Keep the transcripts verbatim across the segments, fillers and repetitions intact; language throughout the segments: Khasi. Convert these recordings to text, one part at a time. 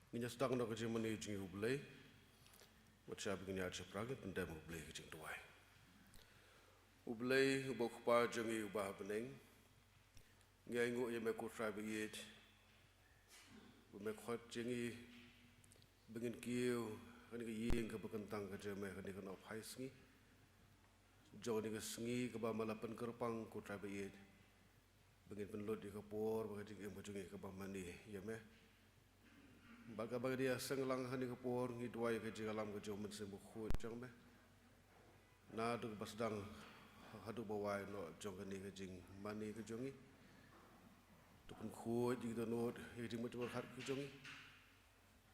Ngin ïa sdang noh ka jingmane jong ngi U Blei. Wat shah ba ngin ïa shaphrang, ngin pyndem U Blei ka jingduwai. U Blei, uba U Kpa jong ngi uba ha bneng, ngi ainguh ïa me ko Trai ba ïeit, ba me khot jong ngi ba ngin kiew ha kane ka ïing kaba kyntang ka jong me ha kane ka nongphai sngi. Jong kane ka sngi kaba me la pynkyrpang ko Trai ba ïeit, ba ngin pynlut ïa ka por bad ka jingim ka jong ngi kaba mane ïa me. Bad kaba ngin ïa seng lang ha kane ka por, ngi duwai ka jingïalam ka jong U Mynsiem Bakhuid jong me, naduh ba sdang haduh ba wai noh jong kane ka jingmane ka jong ngi. To pynkhuid ïa ki dohnud, ïa ki jingmut jingpyrkhat ka jong ngi.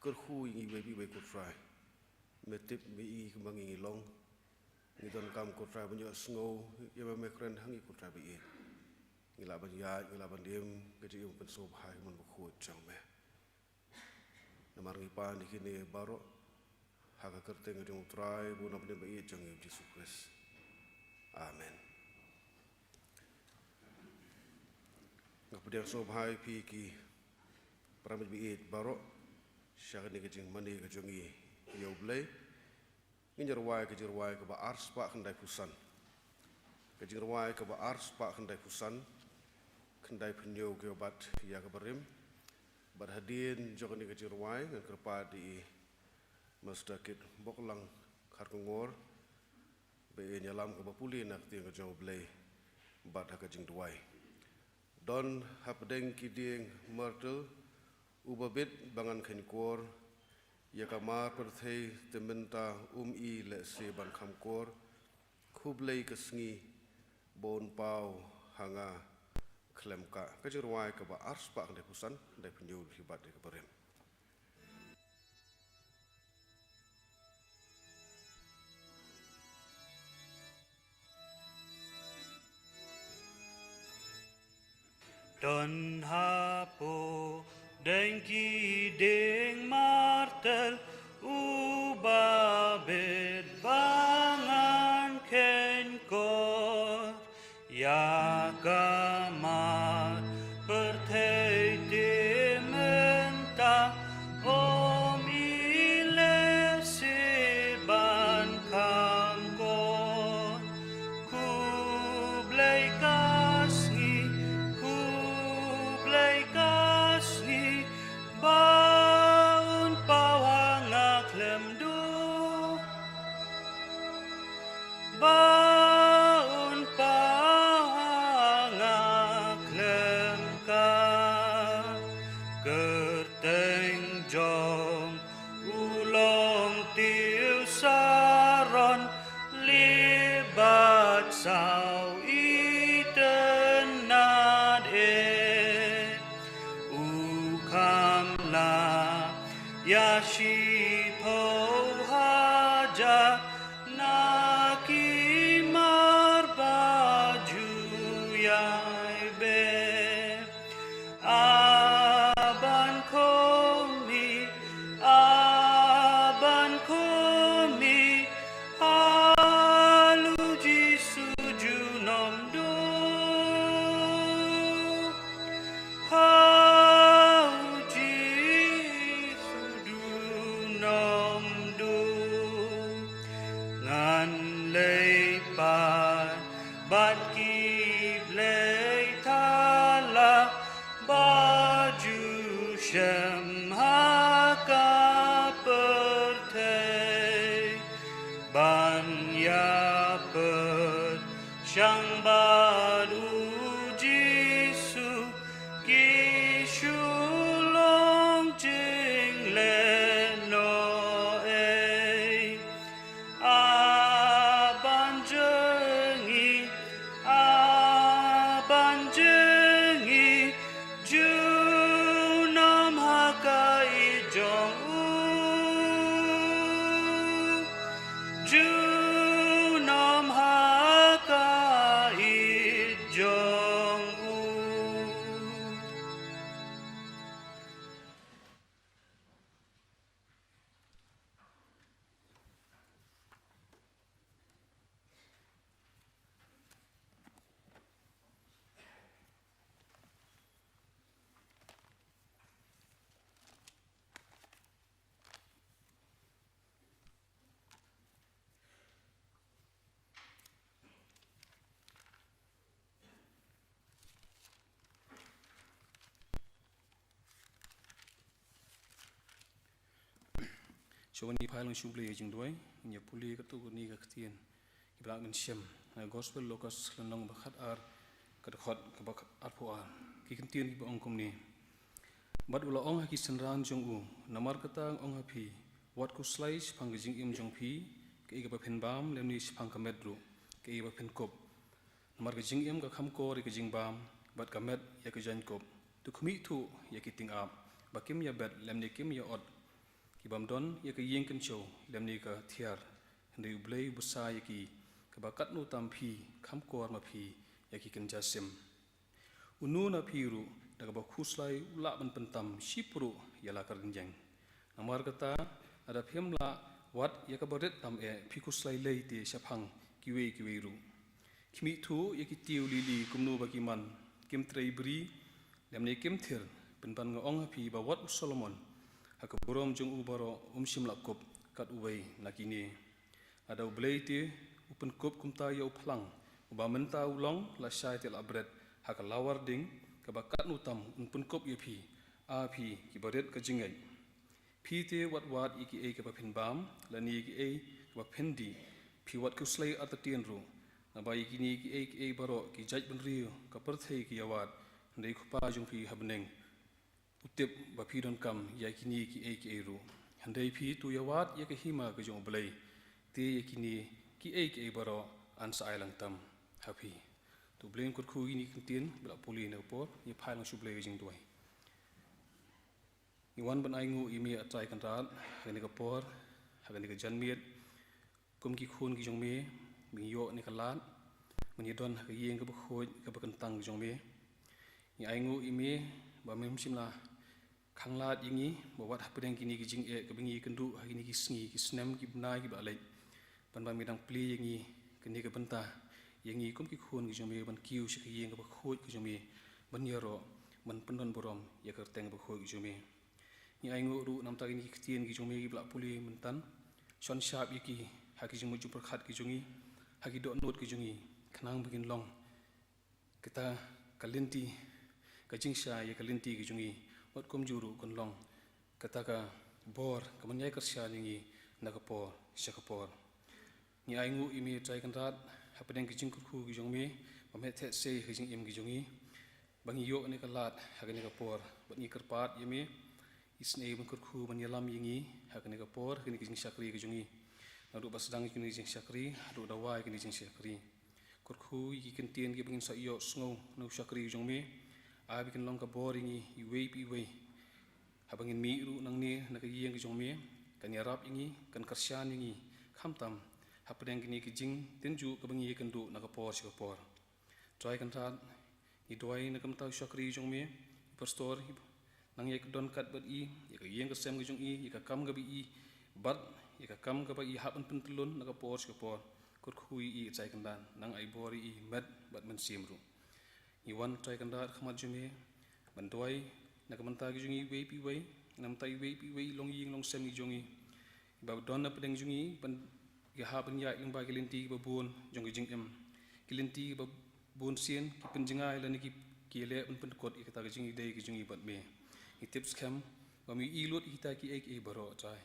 Kyrkhu ïa ngi iwei pa iwei ko Trai. Me tip, me i kumba ngi ngi long. Ngi donkam ko Trai ban ïohsngew ïa ba me kren ha ngi ko Trai ba ïeit. Ngi lah ban ïaid, ngi lah ban im ka jingim pynsngewbha ïa ka mon bakhuid jong me. Namar ngi pan ïa kine baroh ha ka kyrteng ka jong U Trai bad U Nongpynim ba ïeit jong ngi U Jisu Khrist. Amen. Nga pdiang sngewbha ïa phi ki para bangeit ba ïeit baroh sha kane ka jingmane ka jong ngi ïa U Blei. Ngin ïa rwai ka jingrwai kaba arspah khyndaiphew san. Ka jingrwai kaba arspah khyndaiphew san. Khyndaiphew hynñiew kiba bat ïa kaba rim. Bad hadien jong kane ka jingrwai ngan kyrpad ïa i Mister Kit Boklang Kharkongor ba in ïalam kaba pule na ka ktien ka jong U Blei bad ha ka jingduwai. Don hapdeng ki dieng myrtle uba bit ba ngan kheiñkor, ïa ka mar pyrthei te mynta um i lehse ban kham kor, khublei ka sngi ba un paw ha nga khlem ka. Ka jingrwai kaba arspah khyndaiphew san, khyndaiphew hynñiew kiba bat ïa kaba rim. Don hapdeng ki dieng myrtle uba bit ba ngan kheiñkor, ïa ka mar pyrthei te mynta um i lehse ban kham kor. Khublei ka sngi, khublei ka sngi, ba un paw ha nga khlem duh. Ba un paw ha nga khlem ka. Kyrteng jong u Longtiew Saron, leh bad saw itynnad eh. U kham lah ïa shiphew hajar na ki mar ba ju ïai beh. A ban khum i, a ban khum i, ha u Jisu junom duh. Ha u Jisu junom duh. Ngan leit pat bad ki blei thala ba ju shem ha ka pyrthei. Ban ïa pyrshang bad u Jisu, ki shu long jinglehnohei. A ban jngi, a ban jngi, junom ha ka ïeit jong u. Junom ha ka ïeit Shuwa ban ïa phai lang sha U Blei jingduwai, ngin ïa pule katto katne ka ktien kiba la mynshem na Gospel Lukas lynnong ba khat ar, ka dkhot kaba arphew ar. Ki ktien kiba ong kumne: Bad u la ong ha ki synran jong u, namar kata nga ong ha phi, wat khuslai shaphang ka jingim jong phi, kaei kaba phin bam, lymne shaphang ka met ruh, kaei kaba phin kup. Namar ka jingim ka kham kor ïa ka jingbam, bad ka met ïa ka jaiñkup. To khmih thuh ïa ki tyngab, ba kim ïa bet, lymne kim ïa ot, ki bym don ïa ka ïing kynshew, lymne ka thiar. Hynrei U Blei u bsa ïa ki, kaba katno tam phi, kham kor ma phi ïa ki kynja sim. Uno na phi ruh, da kaba khuslai u lah ban pyntam shiphew ruh ïa la ka rynïeng. Namar kata, lada phim lah wat ïa kaba rit tam eh, phi khuslai lei te shaphang kiwei kiwei ruh. Khmih thuh ïa ki tiew lili kumno ba ki man, kim trei bri, lymne kim thir, pynban nga ong ha phi ba wat u Solomon ha ka burom jong u baroh um shym la kup kat uwei na kine. Lada U Blei te u pynkup kumta ïa u phlang, uba mynta u long lashai te la bret ha ka lawar ding, kaba katno tam un pynkup ïa phi, a phi kiba rit ka jingngeit. Phi te wat wad ïa kiei kaba phin bam, lane ïa kiei kaba phin dih. Phi wat khuslai artatien ruh, naba ïa kine kiei kiei baroh ki jaitbynriew ka pyrthei ki ïa wad. Hynrei U Kpa jong phi ha bneng u tip ba phi donkam ïa kine kiei kiei ruh. Hynrei phi to ïa wad ïa ka hima ka jong U Blei, te ïa kine kiei kiei baroh yn sa ai lang tam ha phi. To U Blei un kyrkhu ïa kine ki ktien ba la pule na ka por, ïa phai lang sha U Blei ka jingduwai. Ngi wan ban ainguh ïa me, A Trai Kynrad, ha kane ka por, ha kane ka janmiet, kum ki khun ki jong me, ba ngi ïoh ïa kane ka lad ban ïa don ha ka ïing kaba khuid kaba kyntang ka jong me. Ngi ainguh ïa me ba mem shym la khanglad ïa ngi, ba wat hapdeng kine ki jingeh kaba ngi ïakynduh ha kine ki sngi, ki snem, ki bnai kiba la leit, ban ba me dang plie ïa ngi kane ka bynta, ïa ngi kum ki khun ki jong me ban kiew sha ka ïing kaba khuid ka jong me, ban ïaroh, ban pyndonburom ïa ka kyrteng kaba khuid ka jong me. Ngi ainguh ruh namar kine ki ktien ki jong me kiba la pule mynta. Shon shap ïa ki ha ki jingmut jingpyrkhat ki jong ngi, ha ki dohnud ki jong ngi, khnang ba kin long kata ka lynti, ka jingshai ïa ka lynti ki jong ngi, bad kumjuh ruh kan long kata ka bor kaban ïai kyrshan ïa ngi na ka por sha ka por. Ngi ainguh ïa me, Trai Kynrad, hapdeng ki jingkyrkhu ki jong me, ba me theh sei ha ki jingim ki jong ngi, ba ngi ïoh ïa kane ka lad ha kane ka por, bad ngi kyrpad ïa me, isynei ban kyrkhu ban ïalam ïa ngi ha kane ka por, ha kane ka jingshakri ka jong ngi. Naduh ba sdang ïa kane ka jingshakri haduh da wai ïa kane ka jingshakri, kyrkhu ïa ki ktien kiba ngin sa ïohsngew na u shakri ka jong me, ai ba kin long ka bor ïa ngi iwei pa iwei. Haba ngin mih ruh nangne na ka ïing ka jong me, kan ïarap ïa ngi, kan kyrshan ïa ngi, khamtam hapdeng kine ki jingtynjuh kiba ngi ïakynduh na ka por sha ka por. Trai Kynrad, ngi duwai na ka bynta u shakri jong me, u pastor, nang ïa ka don kat bad i, ïa ka ïing ka sem ka jong i, ïa ka kam kaba i bat, ïa ka kam kaba i hap ban pyntlun na ka por sha ka por. Kyrkhu ïa i, Trai Kynrad, nang ai bor ïa i met bad mynsiem ruh. Ngi wan, Trai Kynrad, khmat jong me ban duwai na ka bynta ki jong ngi iwei pa iwei, na ka bynta iwei pa iwei i longïing longsem ki jong ngi, iba don hapdeng jong ngi, ban, ki hap ban ïaid lyngba ki lynti kiba bun jong ki jingim, ki lynti kiba bun sien ki pynjngai lane ki, ki ïaleh ban pynkut ïa kata ka jingïadei ka jong ngi bad me. Ngi tip skhem ba me i lut ïa kita kiei kiei baroh, Trai.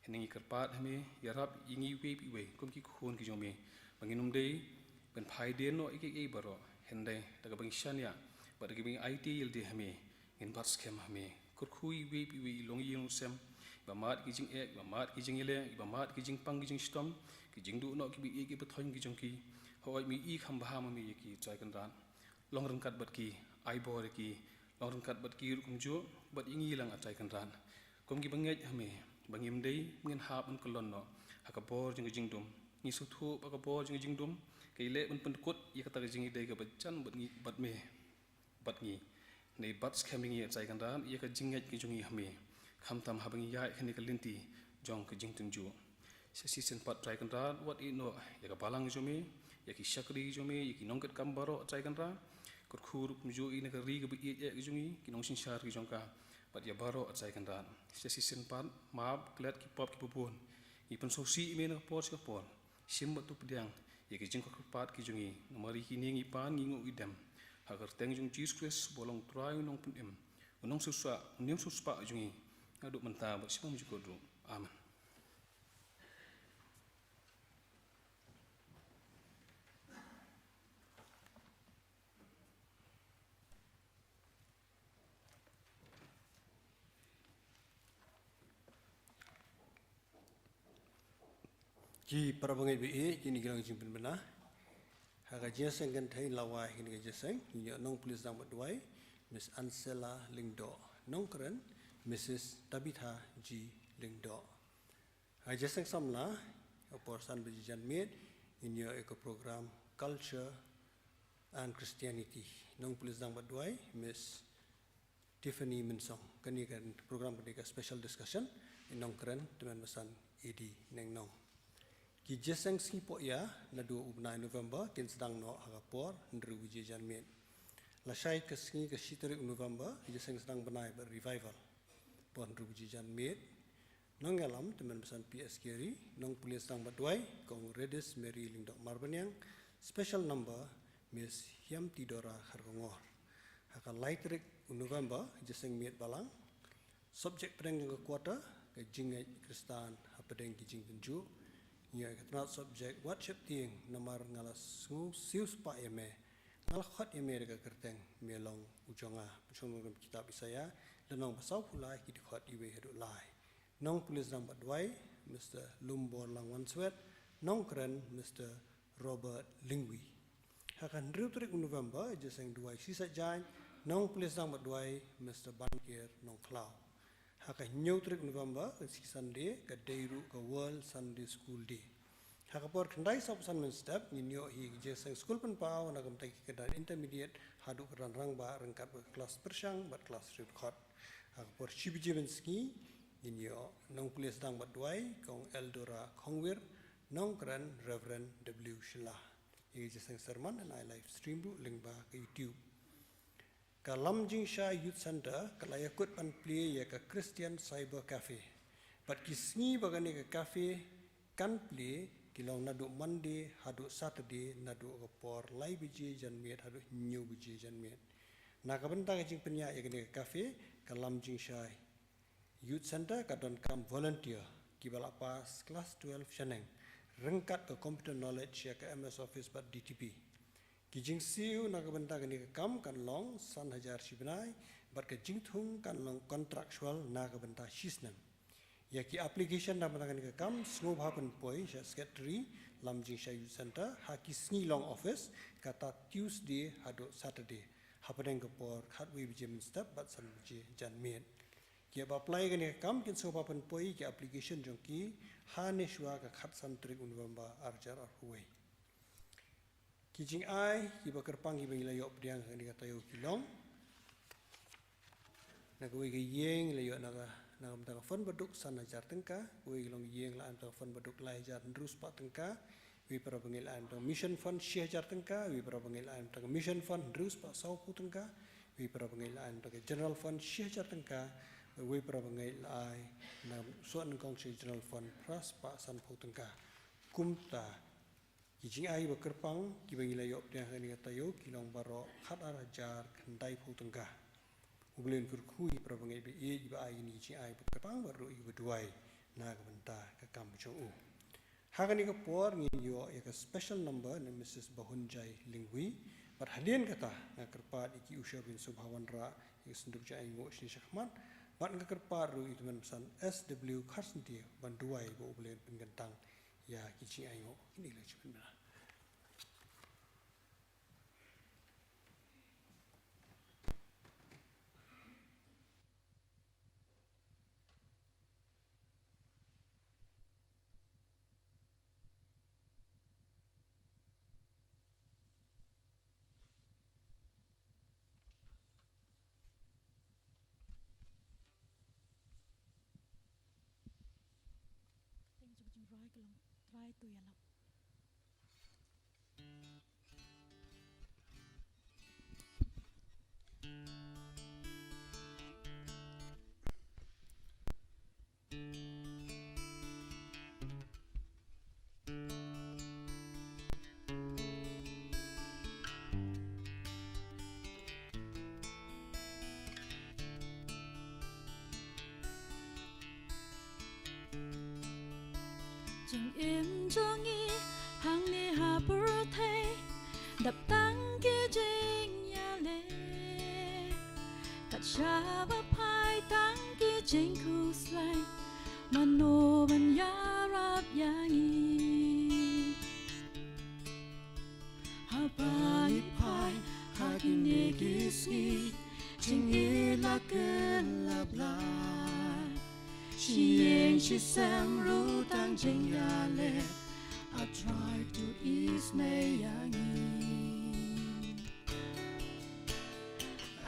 Hynrei ngi kyrpad ha me, ïarap ïa ngi iwei pa iwei kum ki khun ki jong me, ba ngin ym dei ban phai dien noh ïa kiei kiei baroh, hynrei da kaba ngi shaniah bad da kaba ngi aiti ïalade ha me, ngin bat skhem ha me. Kyrkhu ïa iwei pa iwei i longïing longsem, iba mad ki jingeh, iba mad ki jingïaleh, iba mad ki jingpang ki jingshitom, ki jingduh noh kiba ïeit kiba thoiñ ki jong ki. Hooid, me i kham bha ma me ïa ki, Trai Kynrad. Long ryngkat bad ki, ai bor ïa ki, long ryngkat bad ki ruh kumjuh, bad ïa ngi lang, A Trai Kynrad. Kum kiba ngeit ha me, ba ngim dei ba ngin hap ban kyllon noh ha ka bor jong ka jingdum. Ngi sngewthuh ba ka bor jong ka jingdum ka ïaleh ban pynkut ïa kata ka jingïadei kaba jan bad ngi, bad me, bad ngi. Hynrei bat skhem ïa ngi, A Trai Kynrad, ïa ka jingngeit ka jong ngi ha me, khamtam haba ngi ïaid ha kane ka lynti jong ka jingtynjuh. Sa shisien pat, Trai Kynrad, wat ïehnoh ïa ka balang jong me, ïa ki shakri jong me, ïa ki nongkitkam baroh, Trai Kynrad. Kyrkhu ruh kumjuh ïa kane ka ri kaba ïeit eh ka jong ngi, ki nongsynshar ki jong ka, bad ïa baroh, Trai Kynrad. Sa shisien pat, map klet ki pop kiba bun ngi pynsngewsih ïa me na ka por sha ka por. Shim bad to pdiang ïa ki jingkyrpad ki jong ngi, namar ïa kine ngi pan ngi nguh ngi dem ha ka kyrteng jong U Jisu Khrist, uba long U Trai, U Nongpynim, U Nongsiewspah, U Nongsiewspah jong ngi, naduh mynta bad shibun jingkut ruh. Amen. Ki para bangeit ba ïeit, kine ki long ki jingpynbna. Ha ka jingïaseng kynthei lawei ha kane ka jingïaseng, ngi ïoh nongpule sdang bad duwai, Miss Ansela Lyngdoh. Nongkren, Missus Tabitha G Lyngdoh. Ha ka jingïaseng samla, ha ka por san baje janmiet, ngin ïoh ïa ka program Culture and Christianity. Nongpule sdang bad duwai, Miss Tiffany Mynsong. Kane ka program kane ka special discussion, nongkren Tymmen Basan A D Nongnong. Ki jingïaseng sngi pohïa naduh u bnai November kin sdang noh ha ka por hynriew baje janmiet. Lashai ka sngi ka shi tarik November, ki jingïaseng sdang bnai bad revival. Por hynriew baje janmiet. Nongïalam Tymmen Basan P S Carey, nongpule sdang bad duwai, Kong Redis Mary Lyngdoh Marbaniang, special number, Miss Hiamtidora Kharkongor. Ha ka lai tarik u November, jingïaseng miet balang. Subject pdeng jong ka quarter, ka jingngeit Khristan hapdeng ki jingtynjuh. Ngi ïoh ïa ka tnat subject, wat sheptieng, namar nga la sngewsih spah ïa me. Nga la khot ïa me da ka kyrteng, me long u jong nga. Pynshong nongrim kitab Isaiah, lynnong ba sawphew lai, ki dkhot iwei haduh lai. Nongpule sdang bad duwai, Mister Lumbor Langwanswet, nongkren, Mister Robert Lyngwi. Ha ka hynriew tarik November, jingïaseng duwai shi saitjaiñ, nongpule sdang bad duwai, Mister Banker Nongkhlaw. Ha ka hynñiew tarik November, ka sngi Sunday, ka dei ruh ka World Sunday School Day. Ha ka por khyndai sawphew san mynstep, ngin ïoh hi ka jingïaseng skul pynpaw, na ka bynta ki kyrdan intermediate, haduh kyrdan rangbah, ryngkat bad ka klas pyrshang, bad klas riewdkhot. Ha ka por shi baje mynsngi, ngin ïoh nongpule sdang bad duwai, Kong Eldora Khongwir, nongkren Reverend W Shylla. Ïa ka jingïaseng sermon, ngan ai live stream ruh lyngba ka YouTube. Ka Lamjingshai Youth Centre, ka la ïakut ban plie ïa ka Christian Cyber Cafe. Bad ki sngi ba kane ka cafe kan plie, ki long naduh Monday haduh Saturday, naduh ka por lai baje janmiet haduh hynñiew baje janmiet. Na ka bynta ka jingpynïaid ïa kane ka cafe, ka Lamjingshai Youth Centre ka donkam volunteer, kiba la pass klas twelve shaneng, ryngkat ka computer knowledge ïa ka M S Office bad D T P. Ki jingsiew na ka bynta kane ka kam kan long san hajar shi bnai, bad ka jingthung kan long contractual na ka bynta shi snem. Ïa ki application na ka bynta kane ka kam, sngewbha pynpoi sha Secretary, Lamjingshai Youth Centre, ha ki sngi long office, kata Tuesday haduh Saturday. Hapdeng ka por, khatwei baje mynstep, bad san baje janmiet. Kiba apply kane ka kam kin sngewbha pynpoi ki application jong ki ha ne shuwa ka khatsan tarik u November arhajar arphew wei. Ki jingai kiba kyrpang kiba ngi la ïoh pdiang ha kane ka taïew ki long. Na kawei ka ïing la ïoh na ka, na ka bynta ka phone baduk san hajar tyngka, kawei ka long ïing la ai na ka bynta ka phone baduk lai hajar hynriew spah tyngka, wei para bangeit la ai na ka bynta ka mission fund shi hajar tyngka, wei para bangeit la ai na ka bynta ka mission fund hynriew spah sawphew tyngka, wei para bangeit la ai na ka bynta ka general fund shi hajar tyngka, wei para bangeit la ai na soh nyngkong sha general fund phra spah sanphew tyngka. Kumta, ki jingai ba kyrpang, kiba ngi la ïoh pdiang ha kane ka taïew, ki long baroh khatar hajar khyndaiphew tyngka. U Blei un kyrkhu ïa para bangeit ba ïeit, ba ai ïa kine ki jingai ba kyrpang, bad ruh ïa kiba duwai na ka bynta ka kam jong u. Ha kane ka por ngin ïoh ïa ka special number na Missus Bahunjai Lyngwi, bad hadien kata nga kyrpad ïa ki u sha ban sngewbha wanrah ïa ka synduk jingainguh shane shakhmat, bad nga kyrpad ruh ïa u tymmen basan S W Kharsyntiew ban duwai ba U Blei un pynkyntang ïa ki jingainguh. Kine ki long ki jingpynbna. Teng jong ka jingrwai ka long Trai to ïalam. Jingim jong ngi hangne ha pyrthei dap tang ki jingïaleh, kat shaba phai tang ki jingkhuslai, mano ban ïarap ïa ngi? Ba ngi phai ha kine ki sngi jingïeit la kylla blai. Shi ïing shi sem ruh tang jingïaleh. A Trai to ease me ïa ngi.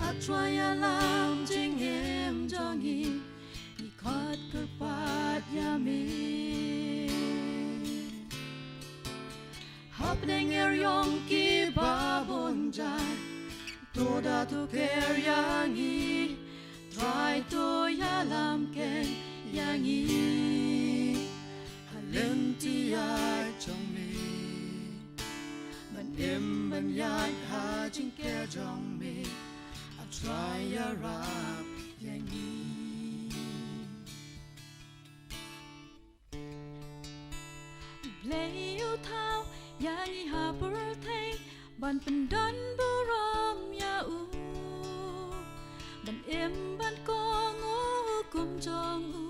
A Trai ïalam jingim jong ngi. Ngi khot kyrpad ïa me. Hapdeng eriong kiba bun jait, to da to ker ïa ngi, Trai to ïalam keiñ ïa ngi. Ha lynti ïaid jong me, ban im ban ïaid ha jingker jong me, A Trai ïarap ïa ngi. Blei u thaw ïa ngi ha pyrthei ban pyndon burom ïa u, ban im ban kohnguh hukum jong u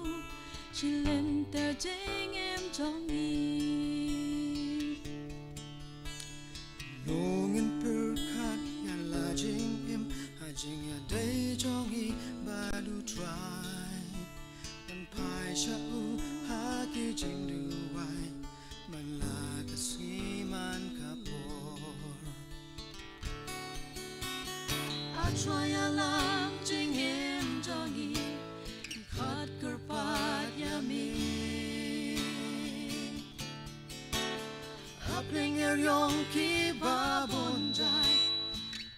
shi lynter jingim jong ngi. Nongin pyrkhat ïa la jingim ha jingïadei jong ngi bad u Trai. Ban phai sha u ha ki jingduwai man la ka sngi man ka por. A Trai ïalam jingim jong ngi, ngi khot kyrpad ïa me. Hapdeng eriong kiba bun jait,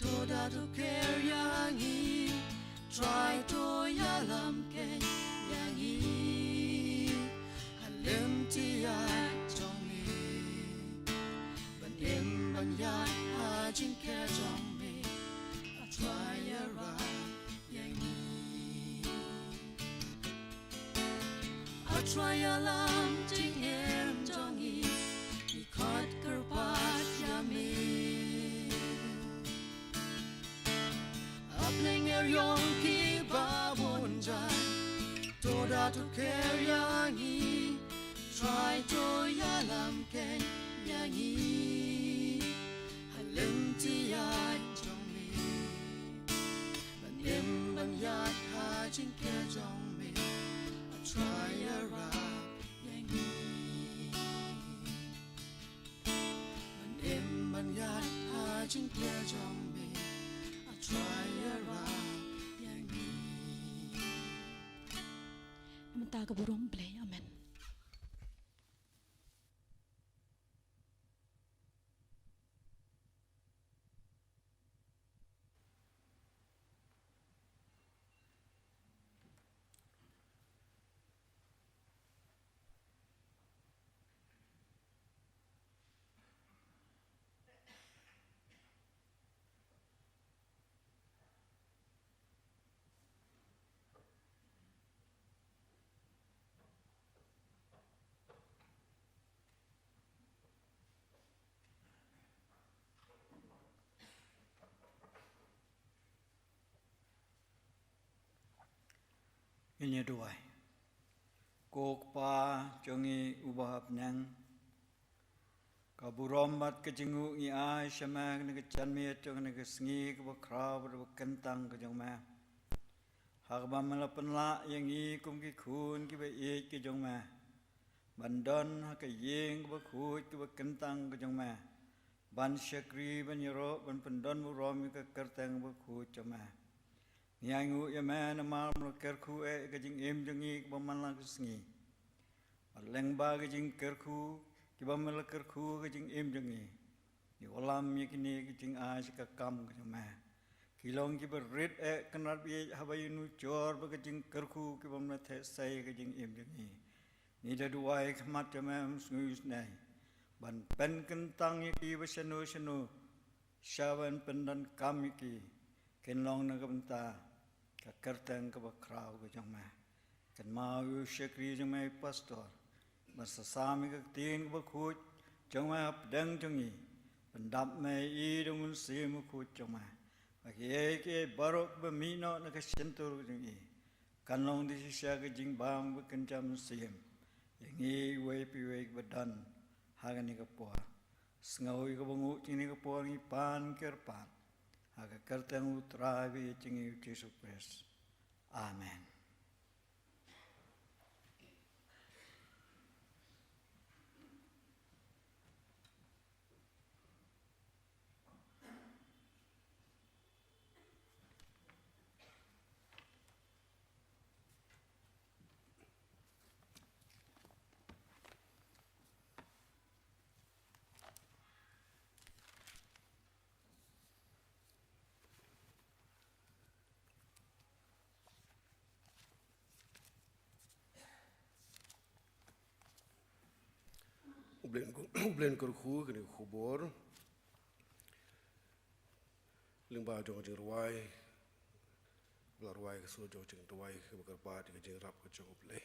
to da to ker ïa ngi, Trai to ïalam keiñ ïa ngi. Ha lynti ïaid jong me, ban im ban ïaid ha jingker jong me, A Trai ïarap ïa ngi. A Trai ïalam jingim jong ngi, ngi khot kyrpad ïa me. Hapdeng eriong kiba bun jait, to da to ker ïa ngi, Trai to ïalam keiñ ïa ngi. Ha lynti ïaid jong me, ban im ban ïaid ha jingker jong me, A Trai ïarap ïa ngi. Ban im ban ïaid ha jingker jong me, A Trai ïarap ïa ngi. Mynta ka burom Blei. Amen. Ngin ïa duwai. Ko Kpa jong ngi uba ha bneng, ka burom bad ka jingnguh ngi ai sha me ha kane ka janmiet jong kane ka sngi kaba khraw bad kaba kyntang ka jong me. Ha kaba me la pynlah ïa ngi kum ki khun kiba ïeit ki jong me, ban don ha ka ïing kaba khuid kaba kyntang ka jong me, ban shakri ban ïaroh ban pyndon burom ïa ka kyrteng kaba khuid jong me. Ngi ainguh ïa me namar me la kyrkhu eh ïa ka jingim jong ngi kaba man la ka sngi. Bad lyngba ka jingkyrkhu kiba me la kyrkhu ka jingim jong ngi, ngi wallam ïa kine ki jingai sha ka kam ka jong me. Ki long kiba rit eh kynrad beit haba ïanujor bad ka jingkyrkhu kiba me la theh sei ka jingim jong ngi. Ngi da duwai khmat jong me ym sngew ïohsnei ban pynkyntang ïa ki ba shano shano sha ban pyndonkam ïa ki, kin long na ka bynta ka kyrteng kaba khraw ka jong me. Kynmaw ïa u shakri jong me pastor, ban sa sam ïa ka ktien kaba khuid jong me hapdeng jong ngi. Pyndap me ïa i da u Mynsiem Bakhuid jong me, ba kiei kiei baroh kiba mih noh na ka shyntur ka jong i kan long da shisha ka jingbam ba kynja mynsiem ïa ngi iwei pa iwei kiba don ha kane ka por. Sngew ïa kaba nguh ïa kane ka por ngi pan kyrpad ha ka kyrteng U Trai baieit jong ngi U Jisu Khrist. Amen. U Blei un kyr-, U Blei un kyrkhu ïa kane ka khubor. Lyngba jong ka jingrwai, ba la rwai ha ka sur jong ka jingrwai kaba kyrpad ïa ka jingïarap ka jong U Blei,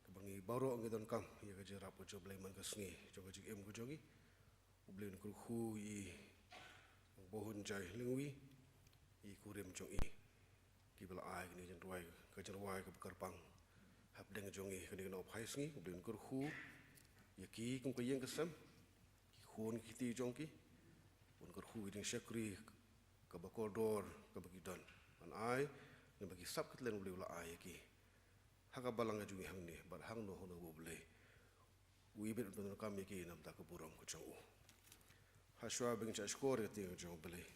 kaba ngi baroh ngi donkam ïa ka jingïarap ka jong U Blei man ka sngi jong ka jingim ka jong ngi. U Blei un kyrkhu ïa i Nongbahun Jailyngwi, i kurim jong i, kiba la ai kane ka jingrwai, ka jingrwai kaba kyrpang hapdeng jong ngi kane ka nongphai sngi. U Blei un kyrkhu ïa ki kum ka ïing ka sem, ki khun ki kti jong ki. Un kyrkhu ïa ka jingshakri kaba kordor kaba ki don ban ai, namar ki sap ka kyrteng U Blei u la ai ïa ki ha ka balang ka jong ngi hangne bad hangno hangno ba U Blei u ibit, un pyndonkam ïa ki na ka bynta ka burom ka jong u. Hashwa ba ngin shah shkor ïa ka ktien ka jong U Blei,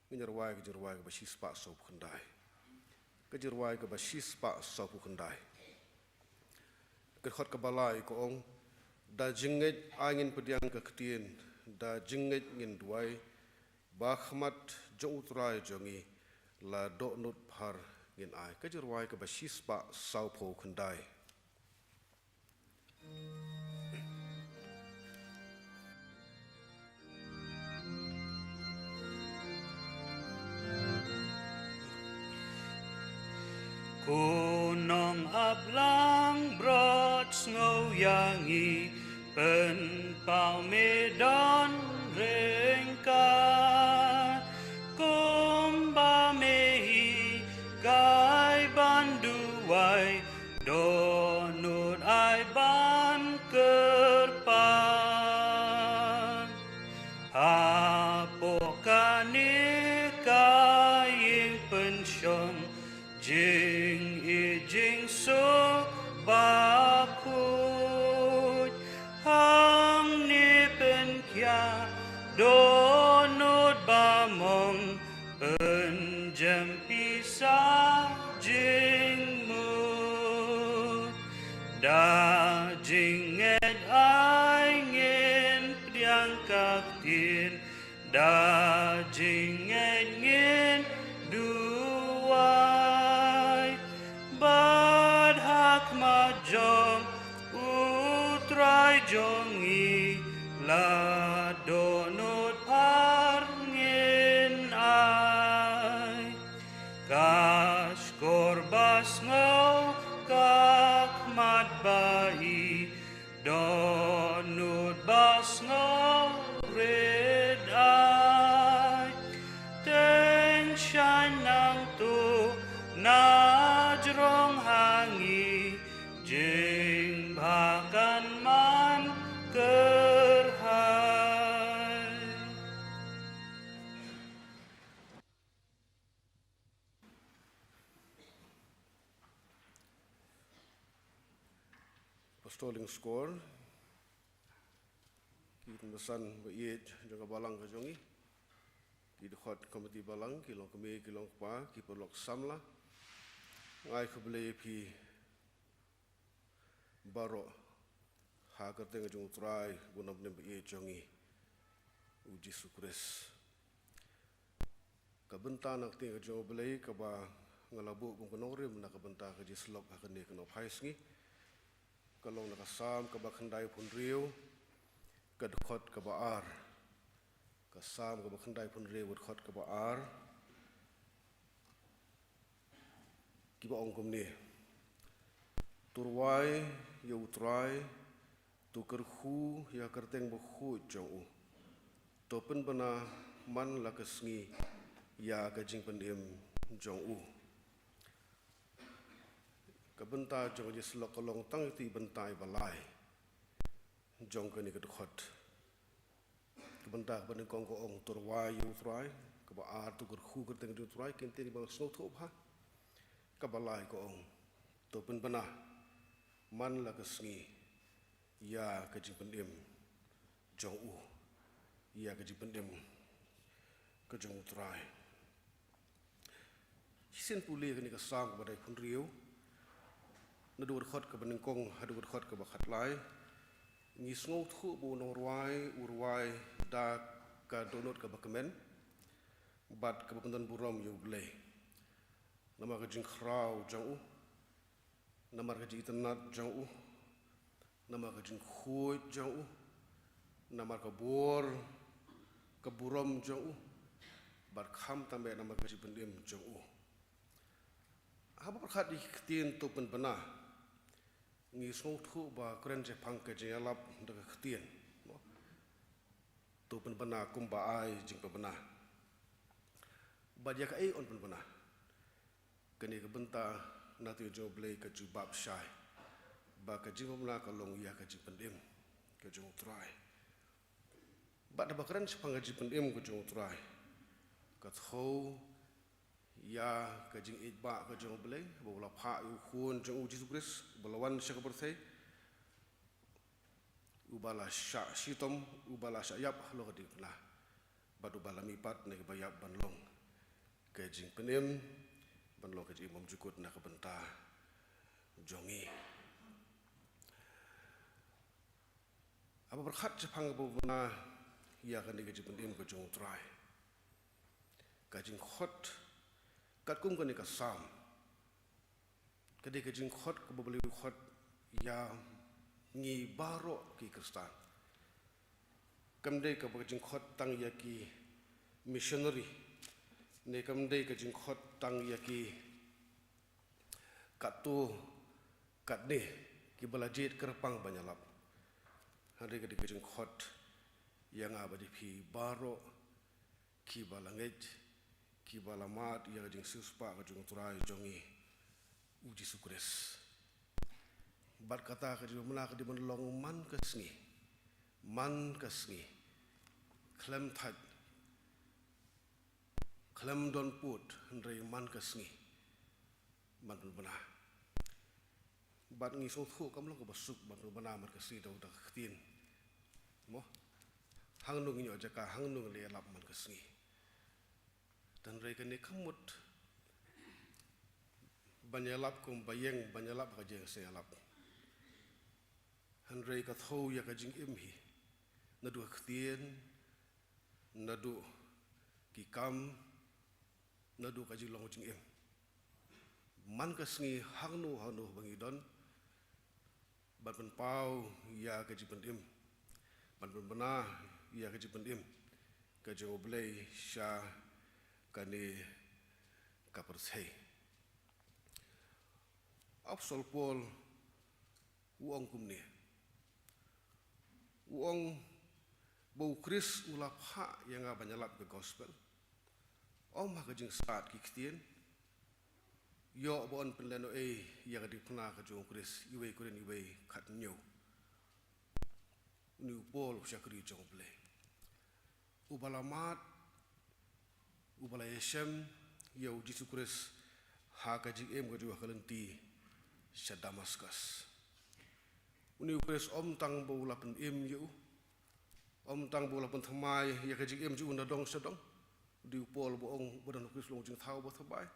ngin ïa rwai ka jingrwai kaba shispah sawphew khyndai. Ka jingrwai kaba shispah sawphew khyndai. Ka dkhot kaba lai ka ong: Da jingngeit ai ngin pdiang ka ktien, da jingngeit ngin duwai, ba khmat jong U Trai jong ngi la dohnud phar ngin ai. Ka jingrwai kaba shispah sawphew khyndai. Ko Nong ap langbrot, sngew ïa ngi, pynpaw me don ryngkat. Kumba me hikai ban duwai, dohnud ai ban kyrpad. Hapoh kane ka ïing pynshong, jingïeit jingsuk bakhuid, hangne pynkhiah dohnud bamong, pynjem pisa jingmut. Da jingngeit ai ngin pdiang ka ktien, da jingngeit ngin duwai. Bad ha khmat jong U Trai jong ngi, la dohnud phar ngin ai. Ka shkor ba sngew, ka khmat ba ïeit, dohnud ba sngewrit ai. Tyngshaiñ nangto na jrong ha ngi, jingbha kan man kyrhai. Pastor Lyngskor, ki kynbasan ba ïeit jong ka balang ka jong ngi, ki dkhot komiti balang, ki long kmie, ki long kpa, ki paralok samla, nga ai khublei ïa phi baroh ha ka kyrteng jong U Trai bad U Nongpynim ba ïeit jong ngi, U Jisu Khrist. Ka bynta na ka ktien ka jong U Blei kaba nga la buh kum ka nongrim na ka bynta ka jingsyllok ha kane ka nongphai sngi, ka long na ka Salm kaba khyndaiphew hynriew, ka dkhot kaba ar. Ka Salm kaba khyndaiphew hynriew, ka dkhot kaba ar. Kiba ong kumne: To rwai ïa U Trai, to kyrkhu ïa ka kyrteng bakhuid jong u, to pynbna man la ka sngi ïa ka jingpynim jong u. Ka bynta jong ka jingsyllok ka long tang ïa kata ka bynta ba lai jong kane ka dkhot. Ka bynta kaba nyngkong ka ong, to rwai ïa U Trai. Kaba ar, to kyrkhu kyrteng jong U Trai. Ki kyntien ba sngewthuh bha. Kaba lai ka ong, to pynbna man la ka sngi ïa ka jingpynim jong u, ïa ka jingpynim ka jong U Trai. Shisien pule kane ka Salm kaba dei hynriew, naduh ka dkhot kaba nyngkong haduh ka dkhot kaba khatlai, ngi sngewthuh ba u nongrwai u rwai da ka dohnud kaba kmen bad kaba pyndonburom ïa U Blei. Namar ka jingkhraw jong u, namar ka jingitynnad jong u, namar ka jingkhuid jong u, namar ka bor ka burom jong u, bad khamtam eh namar ka jingpynim jong u. Haba pyrkhat ïa ki ktien to pynbna, ngi sngewthuh ba kren shaphang ka jingïalap da ka ktien, mo? To pynbna kumba ai jingpynbna. Bad ïa kaei yn pynbna? Kane ka bynta na ka jong U Blei ka jubab shai ba ka jingpynbna ka long ïa ka jingpynim ka jong U Trai. Bad haba kren shaphang ka jingpynim ka jong U Trai, ka thew ïa ka jingïeit ba ka jong U Blei, ba u la phah ïa u Khun jong u Jisu Khrist, ba la wan sha ka pyrthei, uba la shah shitom, uba la shah ïap halor ka diengphna, bad uba la mihpat na kiba ïap ban long ka jingpynim, ban long ka jingim bymjukut na ka bynta jong ngi. Haba pyrkhat shaphang kaba pynbna ïa kane ka jingpynim ka jong U Trai, ka jingkhot katkum kane ka Salm, ka dei ka jingkhot kaba U Blei u khot ïa ngi baroh ki Khristan. Kam dei kaba ka jingkhot tang ïa ki missionary, ne kam dei ka jingkhot tang ïa ki katto katne kiba la jied kyrpang ban ïalap. Hynrei ka dei ka jingkhot ïa nga bad ïa phi baroh kiba la ngeit, kiba la mad ïa ka jingsiewspah ka jong U Trai jong ngi, u Jisu Khrist. Bad kata ka jingpynbna ka dei ban long man ka sngi, man ka sngi, khlem thait, khlem don pud, hynrei man ka sngi ban pynbna. Bad ngi sngewthuh kam long kaba suk ban pynbna man ka sngi da ka ktien, mo? Hangno ngin ïoh jaka, hangno ngin ïalap man ka sngi? Hynrei kane kam mut ban ïalap kumba ïeng, ban ïalap ha ka jingseng ïalap. Hynrei ka thew ïa ka jingim hi, naduh ka ktien, naduh ki kam, naduh ka jinglong jingim. Man ka sngi hangno hangno ba ngi don, ban pynpaw ïa ka jingpynim, ban pynbna ïa ka jingpynim ka jong U Blei sha kane ka pyrthei. Apostol Paul u ong kumne. U ong ba u Khrist u la phah ïa nga ban ïalap ka gospel. Ym ha ka jingstad ki ktien. Ïoh ba yn pynlehnohei ïa ka diengphna ka jong u Khrist, iwei Korinth iwei khathynñiew. Une u Paul u shakri jong U Blei, uba la mad, uba la ïashem ïa u Jisu Khrist ha ka jingim ka jong u ha ka lynti sha Damaskus. Une u Khrist ym tang ba u la pynim ïa u, ym tang ba u la pynthymmai ïa ka jingim jong u na dong sha dong. Dei u Paul uba ong ba don u Khrist long jingthaw ba thymmai.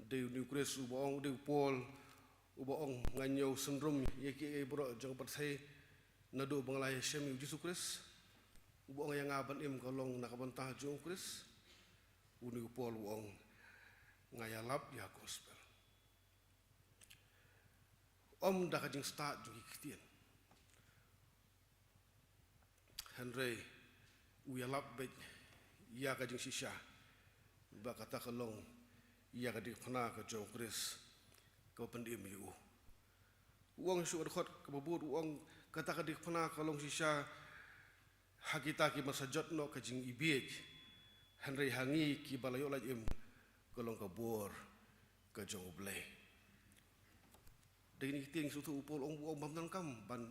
Dei une u Khrist uba ong, dei u Paul uba ong, ngan ïoh synrum ïa kiei baroh jong ka pyrthei naduh ba nga la ïashem ïa u Jisu Khrist. Uba ong ïa nga ban im ka long na ka bynta jong u Khrist. Une u Paul u ong, nga ïalap ïa ka gospel. Ym da ka jingstad jong ki ktien, hynrei u ïalap beit ïa ka jingshisha ba kata ka long ïa ka diengphna ka jong u Khrist kaba pynim ïa u. U ong shuh ka dkhot kaba bud, u ong, kata ka diengphna ka long shisha ha kita kiba sa jot noh ka jingibieit, hynrei ha ngi kiba la ïoh lait im ka long ka bor ka jong U Blei. Da kine ki ktien ngi sngewthuh u Paul u ong, u ong bym donkam ban,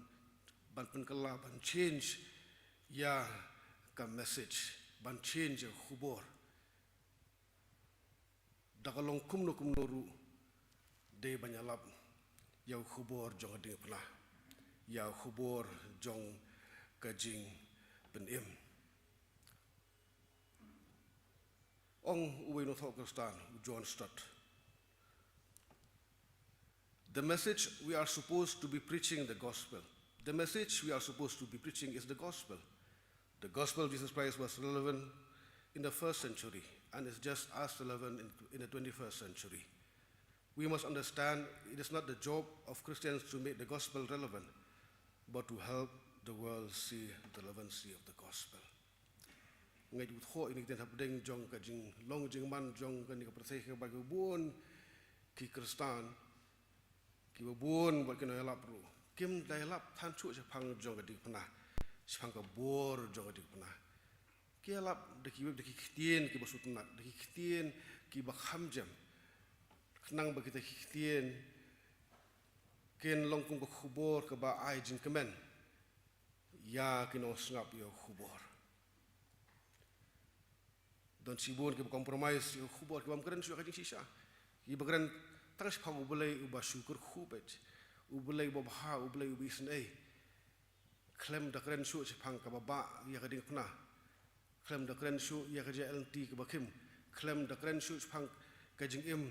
ban pynkylla, ban change ïa ka message, ban change ïa ka khubor. Da ka long kumno kumno ruh, dei ban ïalap ïa ka khubor jong ka diengphna, ïa ka khubor jong ka jingpynim. Ong uwei u nongthoh Khristan, u John Stott. The message we are supposed to be preaching the gospel. The message we are supposed to be preaching is the gospel. The gospel of Jesus Christ was relevant in the first century and is just as relevant in, in the twenty-first century. We must understand it is not the job of Christians to make the gospel relevant, but to help the world see the relevancy of the gospel. Ngi ju thoh ïa kine ki ktien hapdeng jong ka jinglong jingman jong kane ka pyrthei kaba ki bun ki Khristan, kiba bun bad ki nongïalap ruh, kim da ïalap than shuh shaphang jong ka diengphna, shaphang ka bor jong ka diengphna. Ki ïalap da ki, da ki ktien kiba sngewtynnat, da ki ktien kiba kham jem. Khnang ba kita ki ktien kin long kum ka khubor kaba ai jingkmen ïa ki nongsngap ïa ka khubor. Don shibun kiba compromise ïa ka khubor, kibym kren shuh ïa ka jingshisha. Kiba kren tang shaphang U Blei uba shu kyrkhu beit, U Blei uba bha, U Blei uba isynei. Khlem da kren shuh shaphang kaba bha ïa ka diengphna. Khlem da kren shuh ïa ka jingïaid lynti kaba khim. Khlem da kren shuh shaphang ka jingim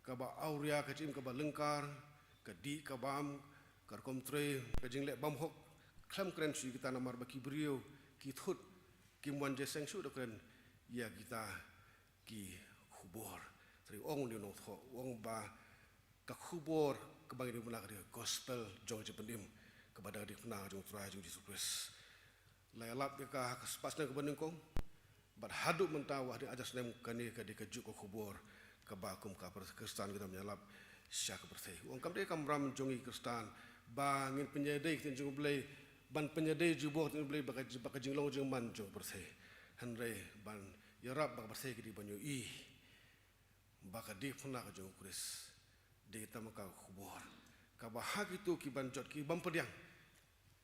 kaba awria, ka jingim kaba lyngkar, ka dih ka bam, ka rukom trei, ka jingleh bymhok. Khlem kren shuh ïa kita namar ba ki briew ki thut, kim wan jingïaseng shuh da kren ïa kita ki khubor. Te u ong une u nongthoh, u ong ba ka khubor kaba ngi dei ban pynbna ka dei ka gospel jong ka jingpynim kaba dang dei ka jong U Trai jong U Jisu Khrist. La ïalap ïa ka ha ka spah snem kaba nyngkong bad haduh mynta, wat hadien ar hajar snem, kane ka dei kajuh ka khubor kaba kum ka pyrthei Khristan ki dang ïalap sha ka pyrthei. U ong kam dei ka kamram jong ngi Khristan ba ngin pynïadei ktien jong U Blei, ban pynïadei jubor ktien U Blei bad ka, bad ka jinglong jingman jong ka pyrthei. Hynrei ban ïarap ba ka pyrthei ka dei ban ïohi ba ka diengphna ka jong U Khrist dei tang ka khubor kaba ha kito kiban jot, kibym pdiang,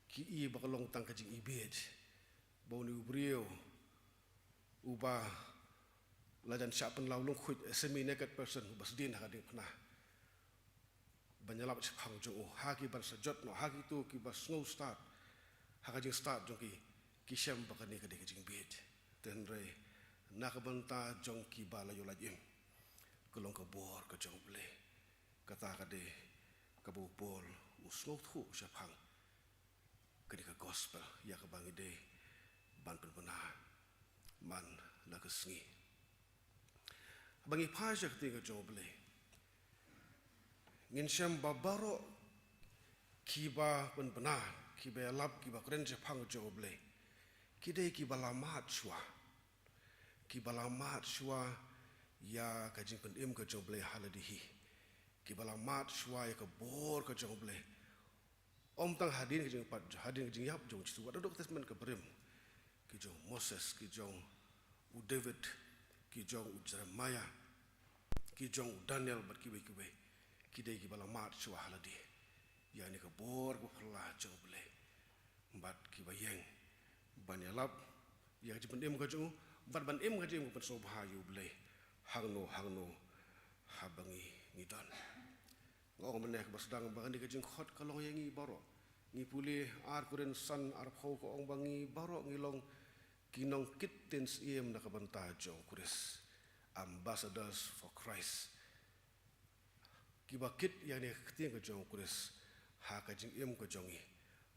ki i ba ka long tang ka jingibieit, ba une u briew uba la jan shah pynlaw lyngkhuid, a semi naked person, uba sdien ha ka diengphna. Ban ïalap shaphang jong u ha kiban sa jot noh, ha kito kiba sngew stad ha ka jingstad jong ki, ki shem ba kane ka dei ka jingbieit. Te hynrei na ka bynta jong kiba la ïoh lait im, ka long ka bor ka jong U Blei. Kata ka dei kaba u Paul u sngewthuh shaphang kane ka gospel ïa kaba ngi dei ban pynbna man la ka sngi. Ba ngi phai sha ka ktien ka jong U Blei, ngin shem ba baroh kiba pynbna, kiba ïalap, kiba kren shaphang ka jong U Blei, ki dei kiba la mad shuwa. Kiba la mad shuwa ïa ka jingpynim ka jong U Blei ha lade hi. Kiba la mad shuwa ïa ka bor ka jong U Blei. Ym tang hadien ka jingpat, hadien ka jingïap jong U Jisu, wat haduh ka Testament ka barim, ki jong u Moses, ki jong u David, ki jong u Jeremiah, ki jong u Daniel bad kiwei kiwei, ki dei kiba la mad shuwa ha lade ïa kane ka bor ba phylla jong U Blei. Bad kiba ïeng ban ïalap ïa ka jingpynim ka jong u, bad ban im ka jingim ka pynsngewbha ïa U Blei hangno hangno haba ngi, ngi don. Nga ong mynne kaba sdang ba kane ka jingkhot ka long ïa ngi baroh. Ngi pule Ar Korinth san arphew, ka ong ba ngi baroh ngi long ki nongkit ktien syiem na ka bynta jong U Khrist, ambassadors for Christ. Kiba kit ïa kane ka ktien ka jong U Khrist ha ka jingim ka jong ngi,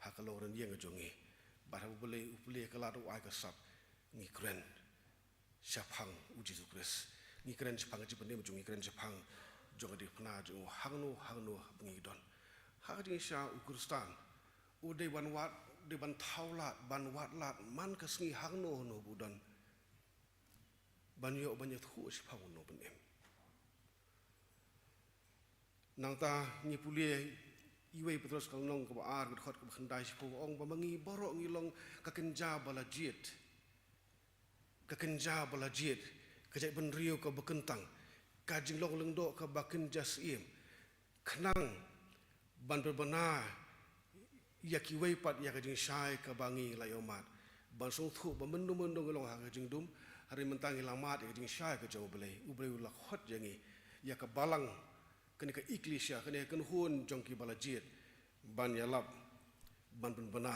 ha ka longrynieng ka jong ngi. Bad haba U Blei u plie ka lad, u ai ka sap, ngi kren shaphang U Jisu Khrist. Ngi kren shaphang ka jingpynim jong u, ngi kren shaphang jong ka diengphna jong u hangno hangno ba ngi don. Ha ka jingshisha u Khristan u dei ban wad, dei ban thaw lad, ban wad lad man ka sngi hangno hangno ba u don, ban ïoh ban ïathuh shaphang U Nongpynim. Nangta ngi pule Iwei Petros ka lynnong kaba ar, ka dkhot kaba khyndai shiphew, ka ong ba ma ngi baroh ngi long ka kynja ba la jied. Ka kynja ba la jied, ka jaitbynriew kaba kyntang, ka jinglong lyngdoh kaba kynja syiem, khnang ban pynbna ïa kiwei pat ïa ka jingshai kaba ngi la ïohmad, ban sngewthuh ba mynno mynno ngi long ha ka jingdum, hynrei mynta ngi la mad ïa ka jingshai ka jong U Blei. U Blei u la khot ïa ngi, ïa ka balang, kane ka ekklesia, kane ka kynhun jong kiba la jied, ban ïalap, ban pynbna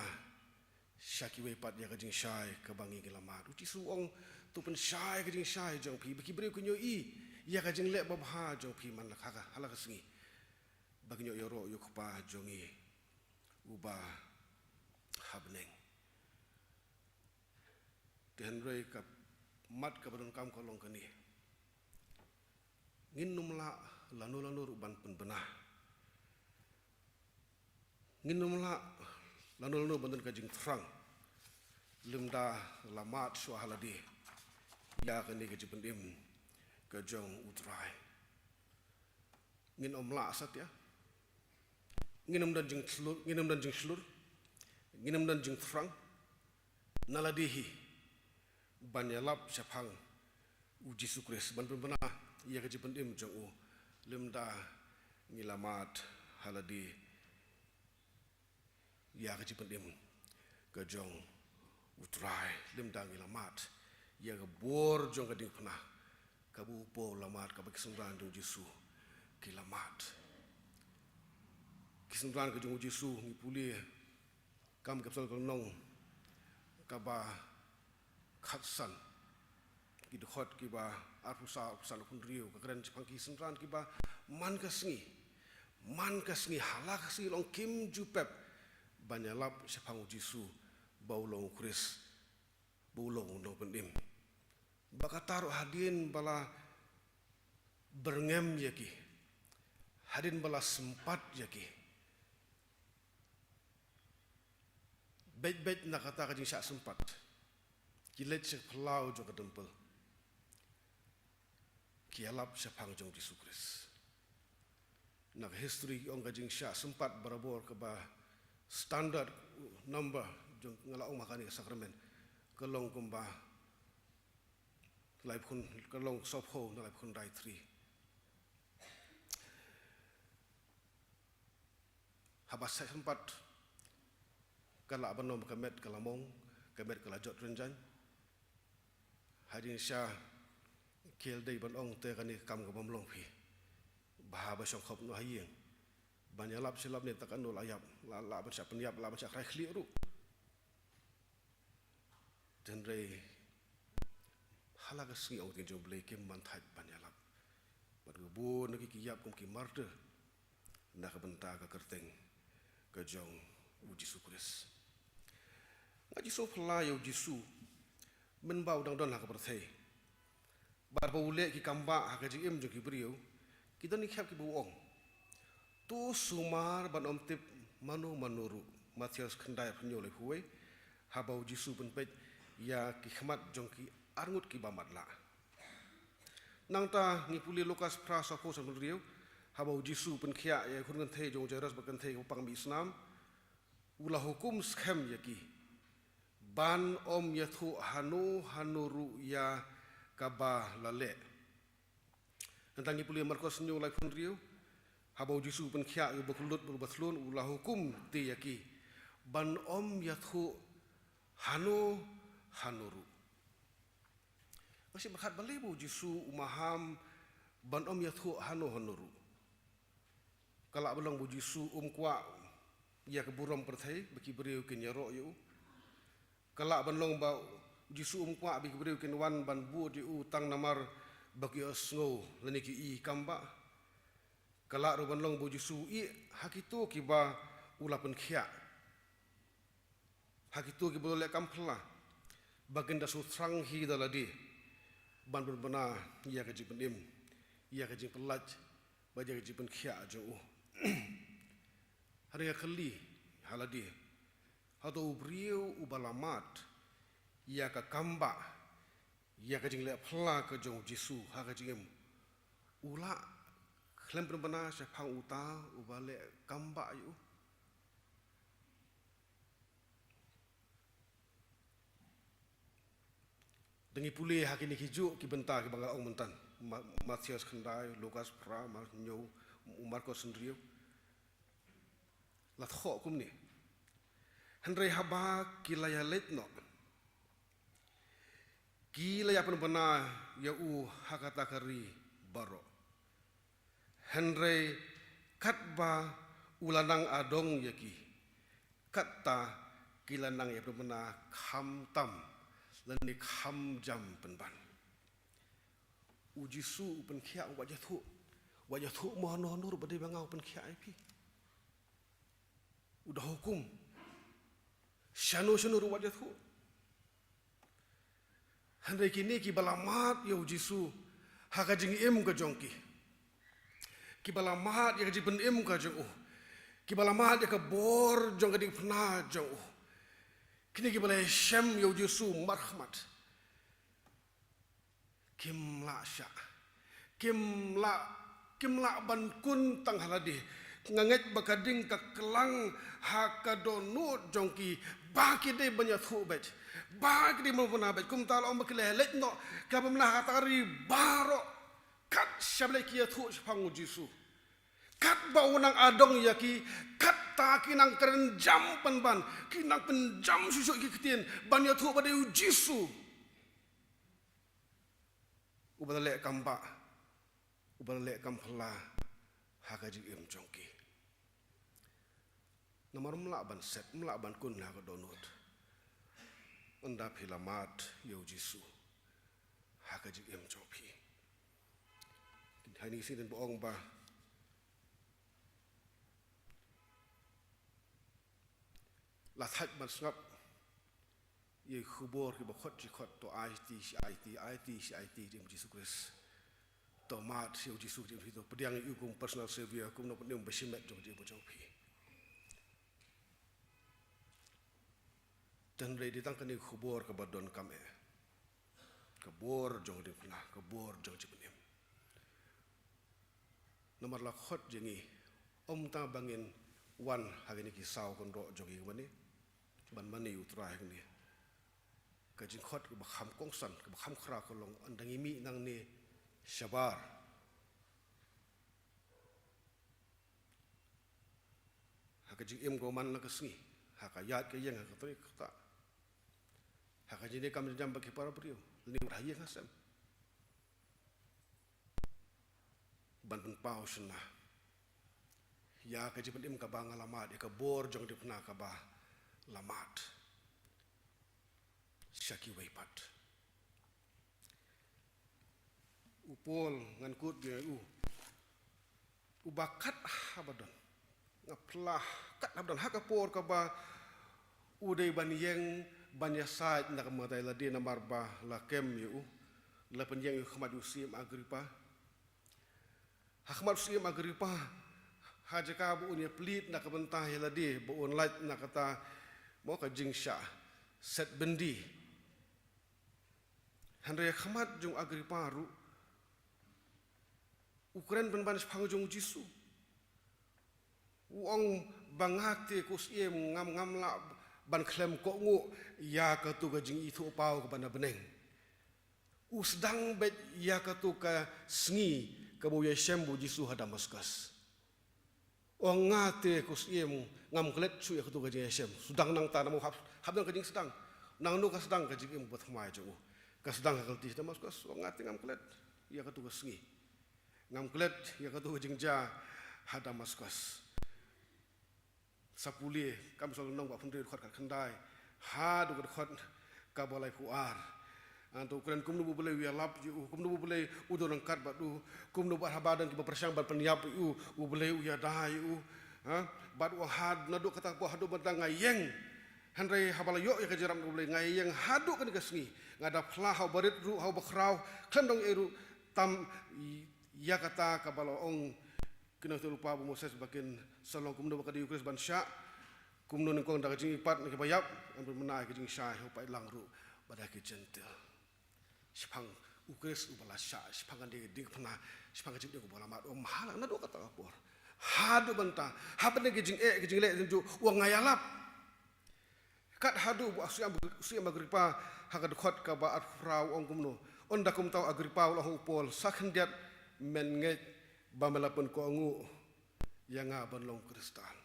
sha kiwei pat ïa ka jingshai kaba ngi, ngi la mad. U Jisu u ong, to pynshai ka jingshai jong phi, ba ki briew kin ïohi ïa ka jingleh babha jong phi man la ka, ha la ka sngi, ba kin ïoh ïaroh ïa u Kpa jong ngi uba ha bneng. Te hynrei ka mat kaba donkam ka long kane. Ngin ym lah lano lano ruh ban pynbna. Ngin ym lah lano lano ban don ka jingthrang lymda la mad shuwa ha lade ïa kane ka jingpynim ka jong U Trai. Ngin ym lah satia. Ngin ym don jingshlur, ngin ym don jingshlur. Ngin ym don jingthrang na lade hi ban ïalap shaphang U Jisu Khrist, ban pynbna ïa ka jingpynim jong u lymda ngi la mad ha lade ïa ka jingpynim ka jong U Trai, lymda ngi la mad ïa ka bor jong ka diengphna kaba u Paul u la mad, kaba ki synran jong U Jisu ki la mad. Ki synran ka jong U Jisu, ngi pule Kam Ki Apostol ka lynnong kaba khatsan, ki dkhot kiba arphew saw, arphew san, arphew hynriew, ka kren shaphang ki synran kiba man ka sngi, man ka sngi, ha la ka sngi long kim ju pep ban ïalap shaphang U Jisu ba u long U Khrist, ba u long U Nongpynim. Ba kata ruh hadien ba la byrngem ïa ki, hadien ba la sympat ïa ki, beit beit na kata ka jingshah sympat, ki leit sha phyllaw jong ka temple, ki ïalap shaphang jong U Jisu Khrist. Na ka history ki ong ka jingshah sympat barabor kaba standard number jong, nga la ong ma kane ka sakramen, ka long kumba laiphew, ka long sawphew na laiphew khyndai three. Haba shah sympat, ka lah ban long ba ka met ka la mong, ka met ka la jot rynjang. Hadien sha ki la dei ban ong te kane ka kam ka bym long phi. Ba haba shong khop noh ha ïing, ban ïalap shi lap ne ta katno la ïap, la, la ban shah pynïap, la ban shah krai khlieh ruh. Hynrei ha la ka sngi, ong ka ktien jong U Blei, kim ban thait ban ïalap. Bad ka bun na ki ki ïap kum ki martyr na ka bynta ka kyrteng ka jong U Jisu Khrist. Nga ju sngewphylla ïa U Jisu mynba u dang don ha ka pyrthei. Bad ba u leh ki kambah ha ka jingim jong ki briew, ki don ki khep kiba u ong, to sumar ban ym tip mano mano ruh. Mathaios khyndai, arphew hynñiew, laiphew wei, haba U Jisu u pynpeit ïa ki khmat jong ki arngut kiba matlah. Nangta ngi pule Lukas phra, sawphew, sanphew hynriew, haba U Jisu u pynkhiah ïa ki khun kynthei jong u Jairus bad kynthei kaba pang mih snam, u la hukum skhem ïa ki ban ym ïathuh hano hano ruh ïa kaba la leh. Nangta ngi pule Markos hynñiew, laiphew hynriew, haba U Jisu u pynkhiah ïa u bakhlud bad u bathlun, u la hukum te ïa ki ban ym ïathuh hano hano ruh. Nga sngewpyrkhat balei ba U Jisu u maham ban ym ïathuh hano hano ruh. Ka lah ban long ba U Jisu um kwah ïa ka burom pyrthei ba ki briew kin ïaroh ïa u. Ka lah ban long ba U Jisu um kwah ba ki briew kin wan ban bud ïa u tang namar ba ki ïohsngew lane ki i kambah. Ka lah ruh ban long ba U Jisu u ïeh ha kito kiba u la pynkhiah, ha kito kiba u la leh kam phylla, ba kin da sngewthrang hi da lade ban pynbna ïa ka jingpynim, ïa ka jingpyllait bad ïa ka jingpynkhiah jong u. Hynrei nga kylli ha lade, hato u briew uba la mad ïa ka kambah, ïa ka jingleh phylla ka jong U Jisu ha ka jingim, u lah khlem pynbna shaphang uta uba leh kambah ïa u? Da ngi pule ha kine kijuh ki bynta kiba nga la ong mynta, Ma-, Mathaios khyndai, Lukas phra, Mar-, hynñiew, u Markos hynriew, la thoh kumne. Hynrei haba ki la ïaleit noh, Ki la ïa pynbna ïa u ha kata ka ri baroh. Hynrei katba u la nang adong ïa ki, katta ki la nang ïa pynbna kham tam lane kham jam pynban. U Jisu u pynkhiah, u wad ïathuh. U wad ïathuh mo hano hano ruh ba dei ba nga u pynkhiah ïa phi. U da hukum. Shano shano ruh u wad ïathuh. Hynrei kine kiba la mad ïa u Jisu ha ka jingim ka jong ki, kiba la mad ïa ka jingpynim ka jong u, kiba la mad ïa ka bor jong ka diengphna jong u, kine kiba la ïashem ïa u Jisu markhmat, kim lah shah. Kim lah, kim lah ban kun tang ha lade. Nga ngeit ba ka ding ka klang ha ka dohnud jong ki, ba ki dei ban ïathuh beit, ba ki dei ban pynbna beit. Kumta la ong ba ki la leit noh, ki la pynbna ha kata ka ri baroh. Kat shaba leit ki ïathuh shaphang u Jisu, katba u nang adong ïa ki, katta ki nang kren jam pynban, ki nang pynjam shuh shuh ki ktien ban ïathuh ba dei u Jisu uba la leh kam bah, uba la leh kam phylla ha ka jingim jong ki. Namar ym lah ban set, ym lah ban kun ha ka dohnud ynda phi la mad ïa u Jisu ha ka jingim jong phi. Ha kine ki sngi dang ba ong ba la thait ban sngap ïa ki khubor kiba khot shi khot, to aiti shi aiti, aiti shi aiti jingim Jisu Khrist. To mad ïa u Jisu jingim, to pdiang ïa u kum personal savior, kum u nongpynim bashimet jong jingim jong phi. Hynrei dei tang kane ka khubor kaba donkam eh, ka bor jong diengphna, ka bor jong jingpynim. Namar la khot ïa ngi, ym tang ba ngin wan ha kine ki saw kynroh jong ngi kumne ban mane ïa u Trai hangne. Ka jingkhot kaba kham kongsan, kaba kham khraw ka long ynda ngi mih nangne shabar ha ka jingim kaba man la ka sngi, ha ka ïaid ka ïeng, ha ka trei ka ktah, ha ka jingdon kam jam bad ki para briew, lane ha ïing ha sem, ban pynpaw shynna ïa ka jingpynim kaba nga la mad, ïa ka bor jong diengphna kaba la mad sha kiwei pat. U Paul, ngan kut ïa u, uba kat haba don, nga pla kat haba don, ha ka por kaba u dei ban ïeng ban ïasaid na ka bynta ïa lade namar ba la kem ïa u, la pynïeng ïa u ha khmat u Syiem Agrippa. Ha khmat u Syiem Agrippa, ha jaka ba un ïa plead na ka bynta ïa lade, ba un lait na kata, mo, ka jingshah set byndi. Hynrei ha khmat jong u Agrippa ruh, u kren pynban shaphang jong u Jisu. U ong ba nga te ko Syiem ngam, ngam lah ban khlem kohnguh ïa katu ka jingithuhpaw kaba na bneng. U sdang beit ïa katu ka sngi kaba u ïashem bad u Jisu ha Damaskos. Ong nga te ko Syiem ngam klet shuh ïa katu ka jingïashem. Sdang nangta namar hap, hap don ka jingsdang. Nangno ka sdang? Ka jingim ba thymmai jong u. Ka sdang ha ka lynti Damaskos. Ong nga te ngam klet ïa katu ka sngi. Ngam klet ïa katu ka jingjia ha Damaskos. Sa pule, kam shu nang ba pynroi dkhot khatkhyndai haduh ka dkhot kaba laiphew ar. Hangto u kren kumno ba U Blei u ïalap ïa u, kumno ba U Blei u don ryngkat bad u, kumno ba haba don kiba pyrshang ban pynïap ïa u, U Blei u ïada ïa u. Ha? Bad u ong ha naduh kata ka por haduh ba nga ïeng. Hynrei haba la ïoh ïa ka jingïarap na U Blei nga ïeng haduh kane ka sngi. Nga da phla ha uba rit ruh, ha uba khraw, khlem don ei ruh, tam ïa kata kaba la ong ki nongïathuhlypa ba u Moses ba kin sa long kumno ba ka dei U Khrist ban shah, kumno nyngkong da ka jingïapat na kiba ïap, ngan pynbna ïa ka jingshai ha u paidlang ruh bad ha ki Jentil. Shaphang U Khrist uba la shah, shaphang ka diengphna, shaphang ka jingpynim kaba la mad, u ong ha la naduh kata ka por haduh mynta, hapdeng ki jingeh ki jingleh jingjuh, u ong nga ïalap. Kat haduh ba u Syiem, u Syiem Agrippa ha ka dkhot kaba arphew phra u ong kumno? Ynda kumta u Agrippa u la ong ha u Paul, sa khyndiat men ngeit ba me la pynkohnguh ïa nga ban long Khristan.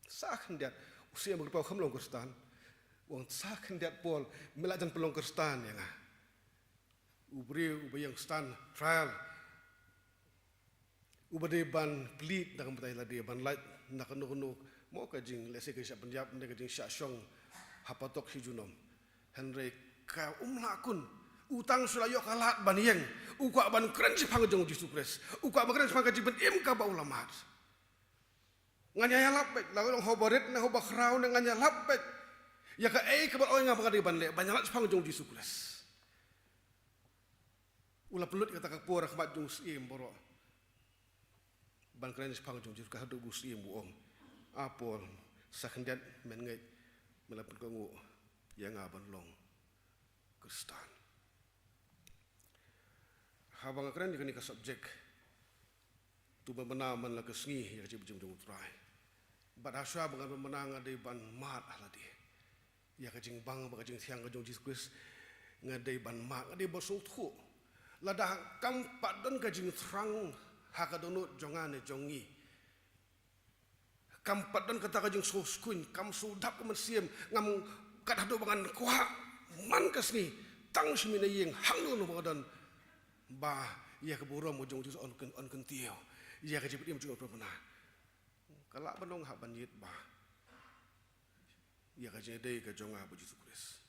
Sa khyndiat, u Syiem Agrippa u kham long Khristan. U ong sa khyndiat Paul, me la jan pynlong Khristan ïa nga. Briew uba ïeng stand trial, uba dei ban plead na ka bynta ïa lade, ban lait na kano kano, mo, ka jing, lehse ka jingshah pynïap ne ka jingshah shong ha patok shi junom. Hynrei ka um lah kun, u tang shu la ïoh ka lad ban ïeng, u kwah ban kren shaphang jong u Jisu Khrist, u kwah ban kren shaphang ka jingpynim kaba u la mad. Ngan ïalap beit, la u ong haba rit ne haba khraw ne ngan ïalap beit ïa kaei kaba u ong nga ba nga dei ban leh, ban ïalap shaphang jong u Jisu Khrist. U la pynlut kata ka por ha khmat jong u syiem baroh ban kren shaphang jong u Jisu Khrist, haduh ba u syiem u ong, "A Paul, sa khyndiat men ngeit, men la pynkohnguh ïa nga ban long Khristan." Haba nga kren ïa kane ka subject, to ban bynta man la ka sngi ïa ka jingim jong u Trai. Bad ha shuwa ba ngan bynta nga dei ban mad ha lade ïa ka jingbang bad ka jingthiang ka jong u Jisu Khrist, nga dei ban mad, nga dei ban sngewthuh. Lada kam pat don ka jingthrang ha ka dohnud jong nga ne jong ngi, kam pat don kata ka jingsngewskuiñ, kam shu dap ka mynsiem, ngam kat haduh ba ngan kwah man ka sngi, tang shu mih na ïing hangno hangno ba nga don, ba ïa ka burom ka jong u Jisu yn kyn, yn kyntiew ïa ka jingpynim jong u Trai. Ka lah ban long hap ban ïit ba ïa ka jingïadei ka jong nga bad u Jisu Khrist.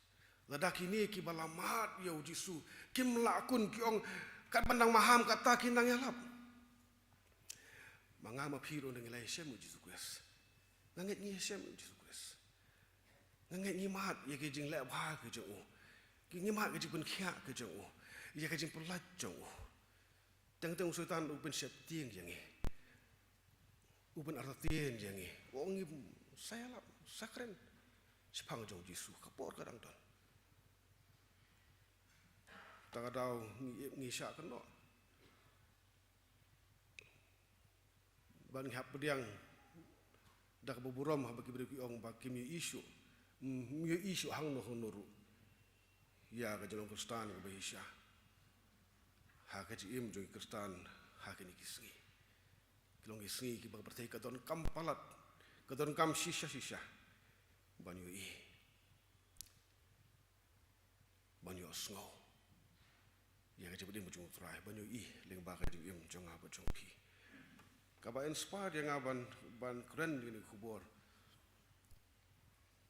Lada kine kiba la mad ïa u Jisu kim lah kun, ki ong, "Kat ban dang maham kata kin dang ïalap." Ma nga ma phi ruh ngi la ïashem ïa u Jisu Khrist. Nga ngeit ngi ïashem ïa u Jisu Khrist. Nga ngeit ngi mad ïa ka jingleh bha ka jong u, ngi mad ïa ka jingpynkhiah ka jong u, ïa ka jingpyllait jong u. Teng teng u Soitan u pynsheptieng ïa ngi, u pynartatien ïa ngi, u ong ngim sa ïalap, sa kren shaphang jong u Jisu, ka por ka dang don. Ta ka daw ngi, ngi shah kynnoh ban ngi hap pdiang da kaba burom haba ki briew ki ong ba kim ïohi shuh, mm, ym ïohi shuh hangno hangno ruh ïa ka jinglong Khristan kaba shisha ha ka jingim jong ki Khristan ha kine ki sngi. Ki long ki sngi kiba ka pyrthei ka donkam palat, ka donkam shisha shisha ban ïohi, ban ïohsngew ïa ka jingpynim jong u Trai, ban ïohi lyngba ka jingim jong nga bad jong phi. Kaba inspire ïa nga ban, ban kren ïa kane ka khubor,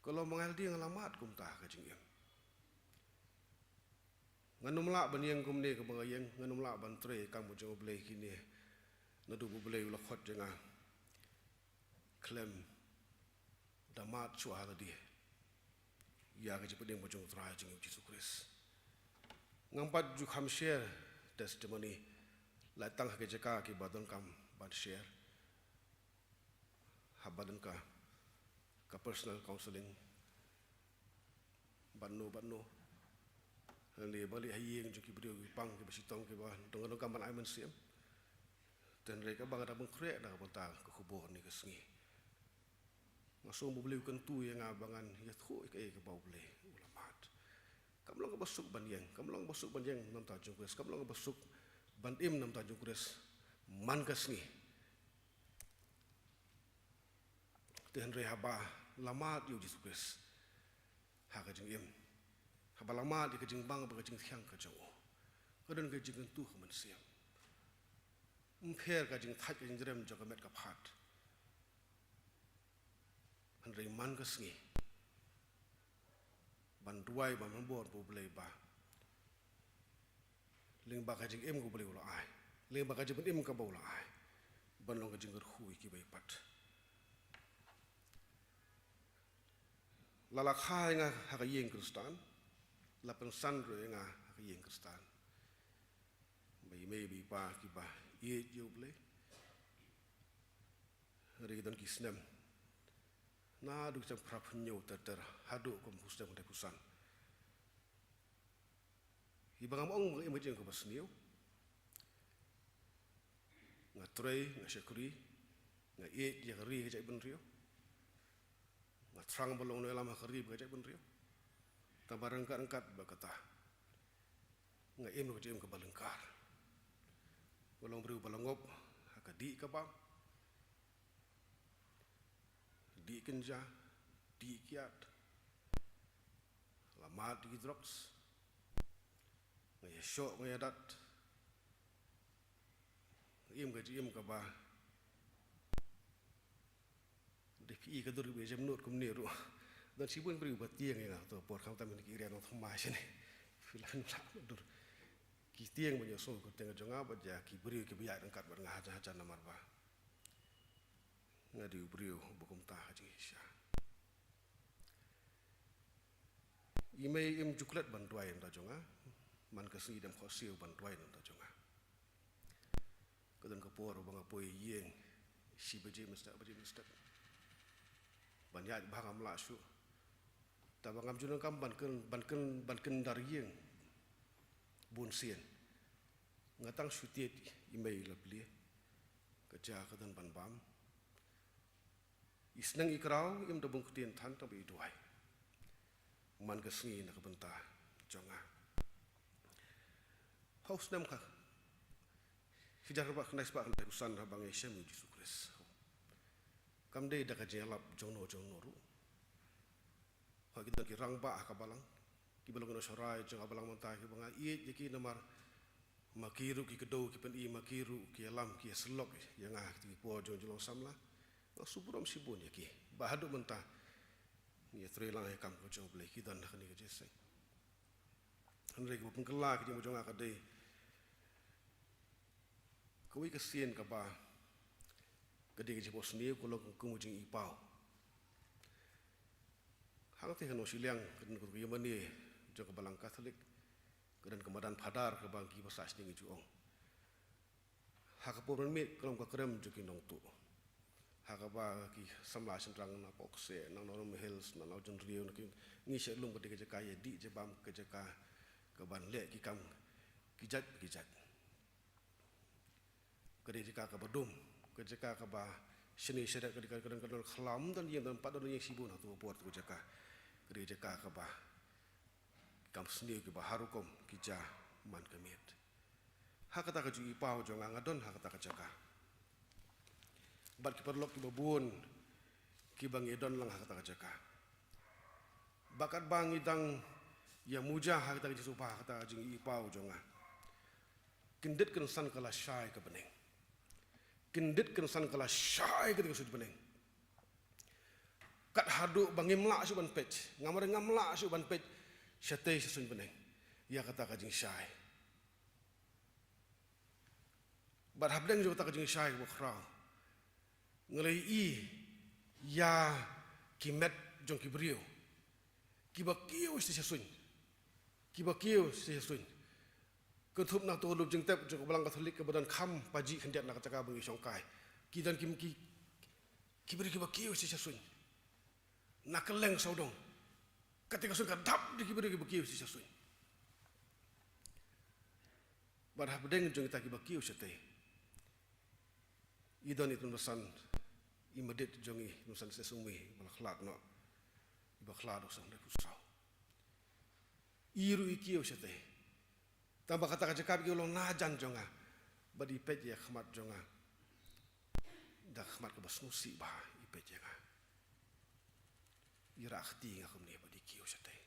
ka long ba nga la dei nga la mad kumta ha ka jingim. Ngan ym lah ban ïeng kumne kaba nga ïeng, ngan ym lah ban trei kam ka jong U Blei kine naduh ba U Blei u la khot ïa nga khlem da mad shuh ha lade ïa ka jingpynim ka jong u Trai jong ngi u Jisu Khrist. Ngam pat ju kham share testimony, la tang ha ki jaka kiba donkam ban share, haba don ka, ka personal counseling bad no bad no. Lane ba leit ha ïing jong ki briew ki pang kiba shitom kiba dang, dang kam ban ai mynsiem. Te hynrei kaba nga dang pynkhreh na ka bynta ka khubor kane ka sngi, nga sngew ba U Blei u kyntu ïa nga ba ngan ïathuh ïa kaei kaba U Blei u la mad. Kam long kaba suk ban ïeng, kam long kaba suk ban ïeng na bynta jong U Khrist, kam long kaba suk ban im na bynta jong U Khrist man ka sngi. Te hynrei haba la mad ïa u Jisu Khrist ha ka jingim, haba la mad ïa ka jingbang bad ka jingthiang ka jong u, ka don ka jingkyntu ka mynsiem. Ym pher ka jingthait ka jingjrem jong ka met ka phad. Hynrei man ka sngi ban duwai, ban bor bad U Blei ba lyngba ka jingim kaba U Blei u la ai, lyngba ka jingpynim kaba u la ai, ban long ka jingkyrkhu ïa kiba ïapat. La, la kha ïa nga ha ka ïing Khristan, la pynsan ruh ïa nga ha ka ïing Khristan. Ba i mei ba i pa kiba ïeit ïa U Blei. Hynrei don ki snem, naduh ki snem phra phew hynñiew ter ter haduh kum u snem khyndai phew san, iba ngam ong ba nga im ha ka jingim kaba sniew. Nga trei, nga shakri, nga ïeit ïa ka ri ka jaitbynriew. Nga thrang ban long nongïalam ha ka ri bad ka jaitbynriew. Tangba ryngkat ryngkat bad kata, nga im ka jingim kaba lyngkar. Nga long briew ba la ngop ha ka dih ka bam, dih kynja, dih kiad, la mad ïa ki drugs. Nga shoh nga ïa dat. Im ka jingim kaba dei phi i ka dur ba jem nud kumne ruh. Don shibun briew ba tieng ïa nga to por khamtam ki ria nongthymmai shane. Phi la phin la dur. Ki tieng ban ïohsngew ka ktien jong nga bad ïa ki briew kiba ïaid ryngkat bad nga hajan hajan namar ba nga dei u briew ba kumta ha jingshisha. I mei im ju klet ban duwai na bynta jong nga. Man ka sngi dem khohsiew ban duwai na bynta jong nga. Ka don ka por ba nga poi ïing shi baje mynstep, baje mynstep. Ban ïaid bha ngam lah shuh. Te ba ngam ju nang kam ban kyn, ban kyn, ban kyndar ïing. Bun sien. Nga tang shu tied i mei la plie. Ka ja ka don ban bam. I sneng i kraw im da bun ktien than tang ba i duwai. Man ka sngi na ka bynta jong nga. Ha u snem ka shi hajar arphew khyndai spah khyndai phew san haba nga ïashem ïa u Jisu Khrist. Kam dei da ka jingïalap jong no jong no ruh. Hooid ki don ki rangbah ha ka balang. Kiba long ki nongshakri jong ka balang mynta kiba nga ïeit ïa ki namar ma ki ruh ki kdew ki pyni, ma ki ruh ki ïalam ki ïasyllok ïa nga ha ki por jong jinglong samla. Nga sngewburom shibun ïa ki. Bad haduh mynta ngi ïatrei lang ïa ka kam ka jong U Blei, ki don ha kane ka jingïaseng. Hynrei kaba pynkylla ka jingim jong nga ka dei kawei ka sien kaba ka dei ka jingphohsniew ka long kum ka jingipaw. Hangta ha nongshiliang ka don ka ïingmane jong ka balang Katholik, ka don ka madan phadar kaba ki ba sah shnong ki ju ong. Ha ka por mynmiet ka long ka krem jong ki nongtuh. Ha kaba ki samla shynrang na Pokse, na Nongrum Hills, na Nongjngriew, na ki ngi sha lum ka dei ka jaka ïadih jabam, ka jaka kaban leh ki kam ki jait ki jait. Ka dei jaka kaba dum, ka jaka kaba shane sharet, ka dei ka don ka don khlam, don ïing, don pat, don ïing shibun ha tu ka por, tu ka jaka. Ka dei jaka kaba kam sniew kiba har rukom ki ja man ka miet. Ha kata ka jingipaw jong nga nga don ha kata ka jaka. Bad ki paralok kiba bun kiba ngi don lang ha kata ka jaka. Bad katba ngi dang ïa muja ha kata ka jingsngewbha, ha kata ka jingipaw jong nga. Kyndit kynsan ka la shai ka bneng. Kyndit kynsan ka la shai ka dei ka suiñ bneng. Kat haduh ba ngim lah shuh ban peit. Ngam, ngam lah shuh ban peit shatei sha suiñ bneng ïa kata ka jingshai. Bad hapdeng jong kata ka jingshai kaba khraw, nga la ïohi ïa ki met jong ki briew kiba kiew shatei sha suiñ. Kiba kiew shatei sha suiñ. Kynthup na tu ka lum jingtep jong ka balang Katholik kaba don kham pajih khyndiat na ka jaka ba ngi shongkai. Ki don ki, ki, ki briew kiba kiew shatei sha suiñ. Na kylleng sawdong. Kata ka suiñ ka dap da ki briew kiba kiew shatei sha suiñ. Bad hapdeng jong kita kiba kiew shatei, i don i tymmen basan, i mardit jong i, i tymmen basan Sesungmi, ba la khlad noh, iba khlad u song da pusaw. I ruh i kiew shatei. Tang ba kata ka jaka ba i kiew long na jan jong nga. Bad i peit ïa ka khmat jong nga da ka khmat kaba sngewsih bha i peit ïa nga. I rah kti ïa nga kumne bad i kiew shatei.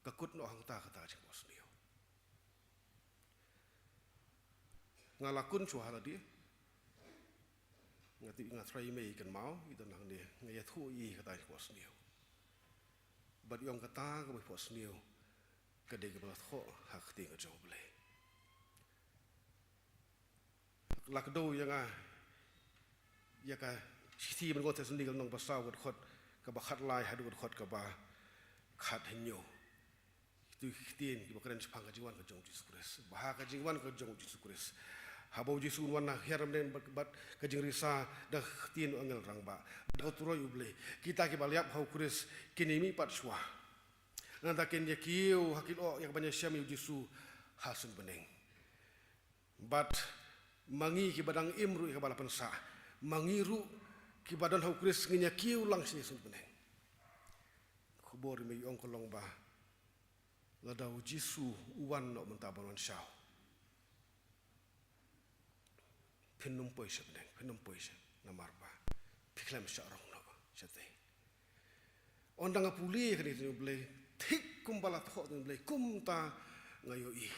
Ka kut noh hangta kata ka jingphohsniew. Nga la kun shuwa ha lade. Nga tip nga trai mei kynmaw, i don hangne, nga ïathuh ïa kata ka jingphohsniew. Bad i ong kata kaba phohsniew ka dei kaba la thoh ha ka ktien ka jong U Blei. La kdew ïa nga ïa ka shithi mynta ka Thessalonika lynnong ba saw, ka dkhot kaba khatlai haduh ka dkhot kaba khathynñiew. Kitu ki ktien kiba kren shaphang ka jingwan ka jong U Jisu Khrist. Ba ha ka jingwan ka jong U Jisu Khrist, haba U Jisu un wan na hiar mynne bad, bad ka jingrisa da ka ktien u angel rangbah, da ka turoi U Blei, kita kiba la ïap ha U Khrist kin ïa mihpat shuwa. Nangta kin ïa kiew ha ki lyoh ïa kaban ïashem ïa U Jisu ha suiñ bneng. Bad ma ngi kiba dang im ruh ïa kaba la pynsah, ma ngi ruh kiba don ha U Khrist ngin ïa kiew lang sha suiñ bneng. Khubor i mei i ong ka long ba lada U Jisu u wan noh mynta ban wan shaw, phin ym poi sha bneng, phin ym poi sha, namar ba phi khlem shah rong noh shatei. Ynda nga pule ïa kane ka ktien U Blei, thik kumba la thoh da U Blei, kumta nga ïohi.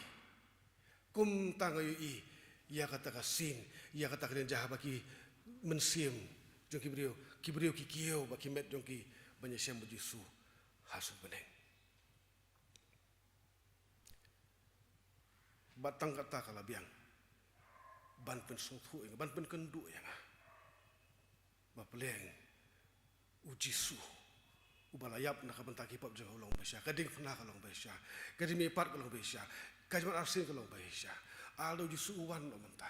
Kumta nga ïohi ïa kata ka sien, ïa kata ka jingjia ba ki mynsiem jong ki briew, ki briew ki kiew bad ki met jong ki ban ïashem bad U Jisu ha suiñ bneng. Bad tang kata ka la biang ban pynsngewthuh ïa nga, ban pynkynduh ïa nga ba pleng U Jisu uba la ïap na ka bynta ki pop jong nga u long ba shisha, ka diengphna ka long ba shisha, ka jingmihpat ka long ba shisha, ka jingmut arsien ka long ba shisha. Lada U Jisu u wan noh mynta,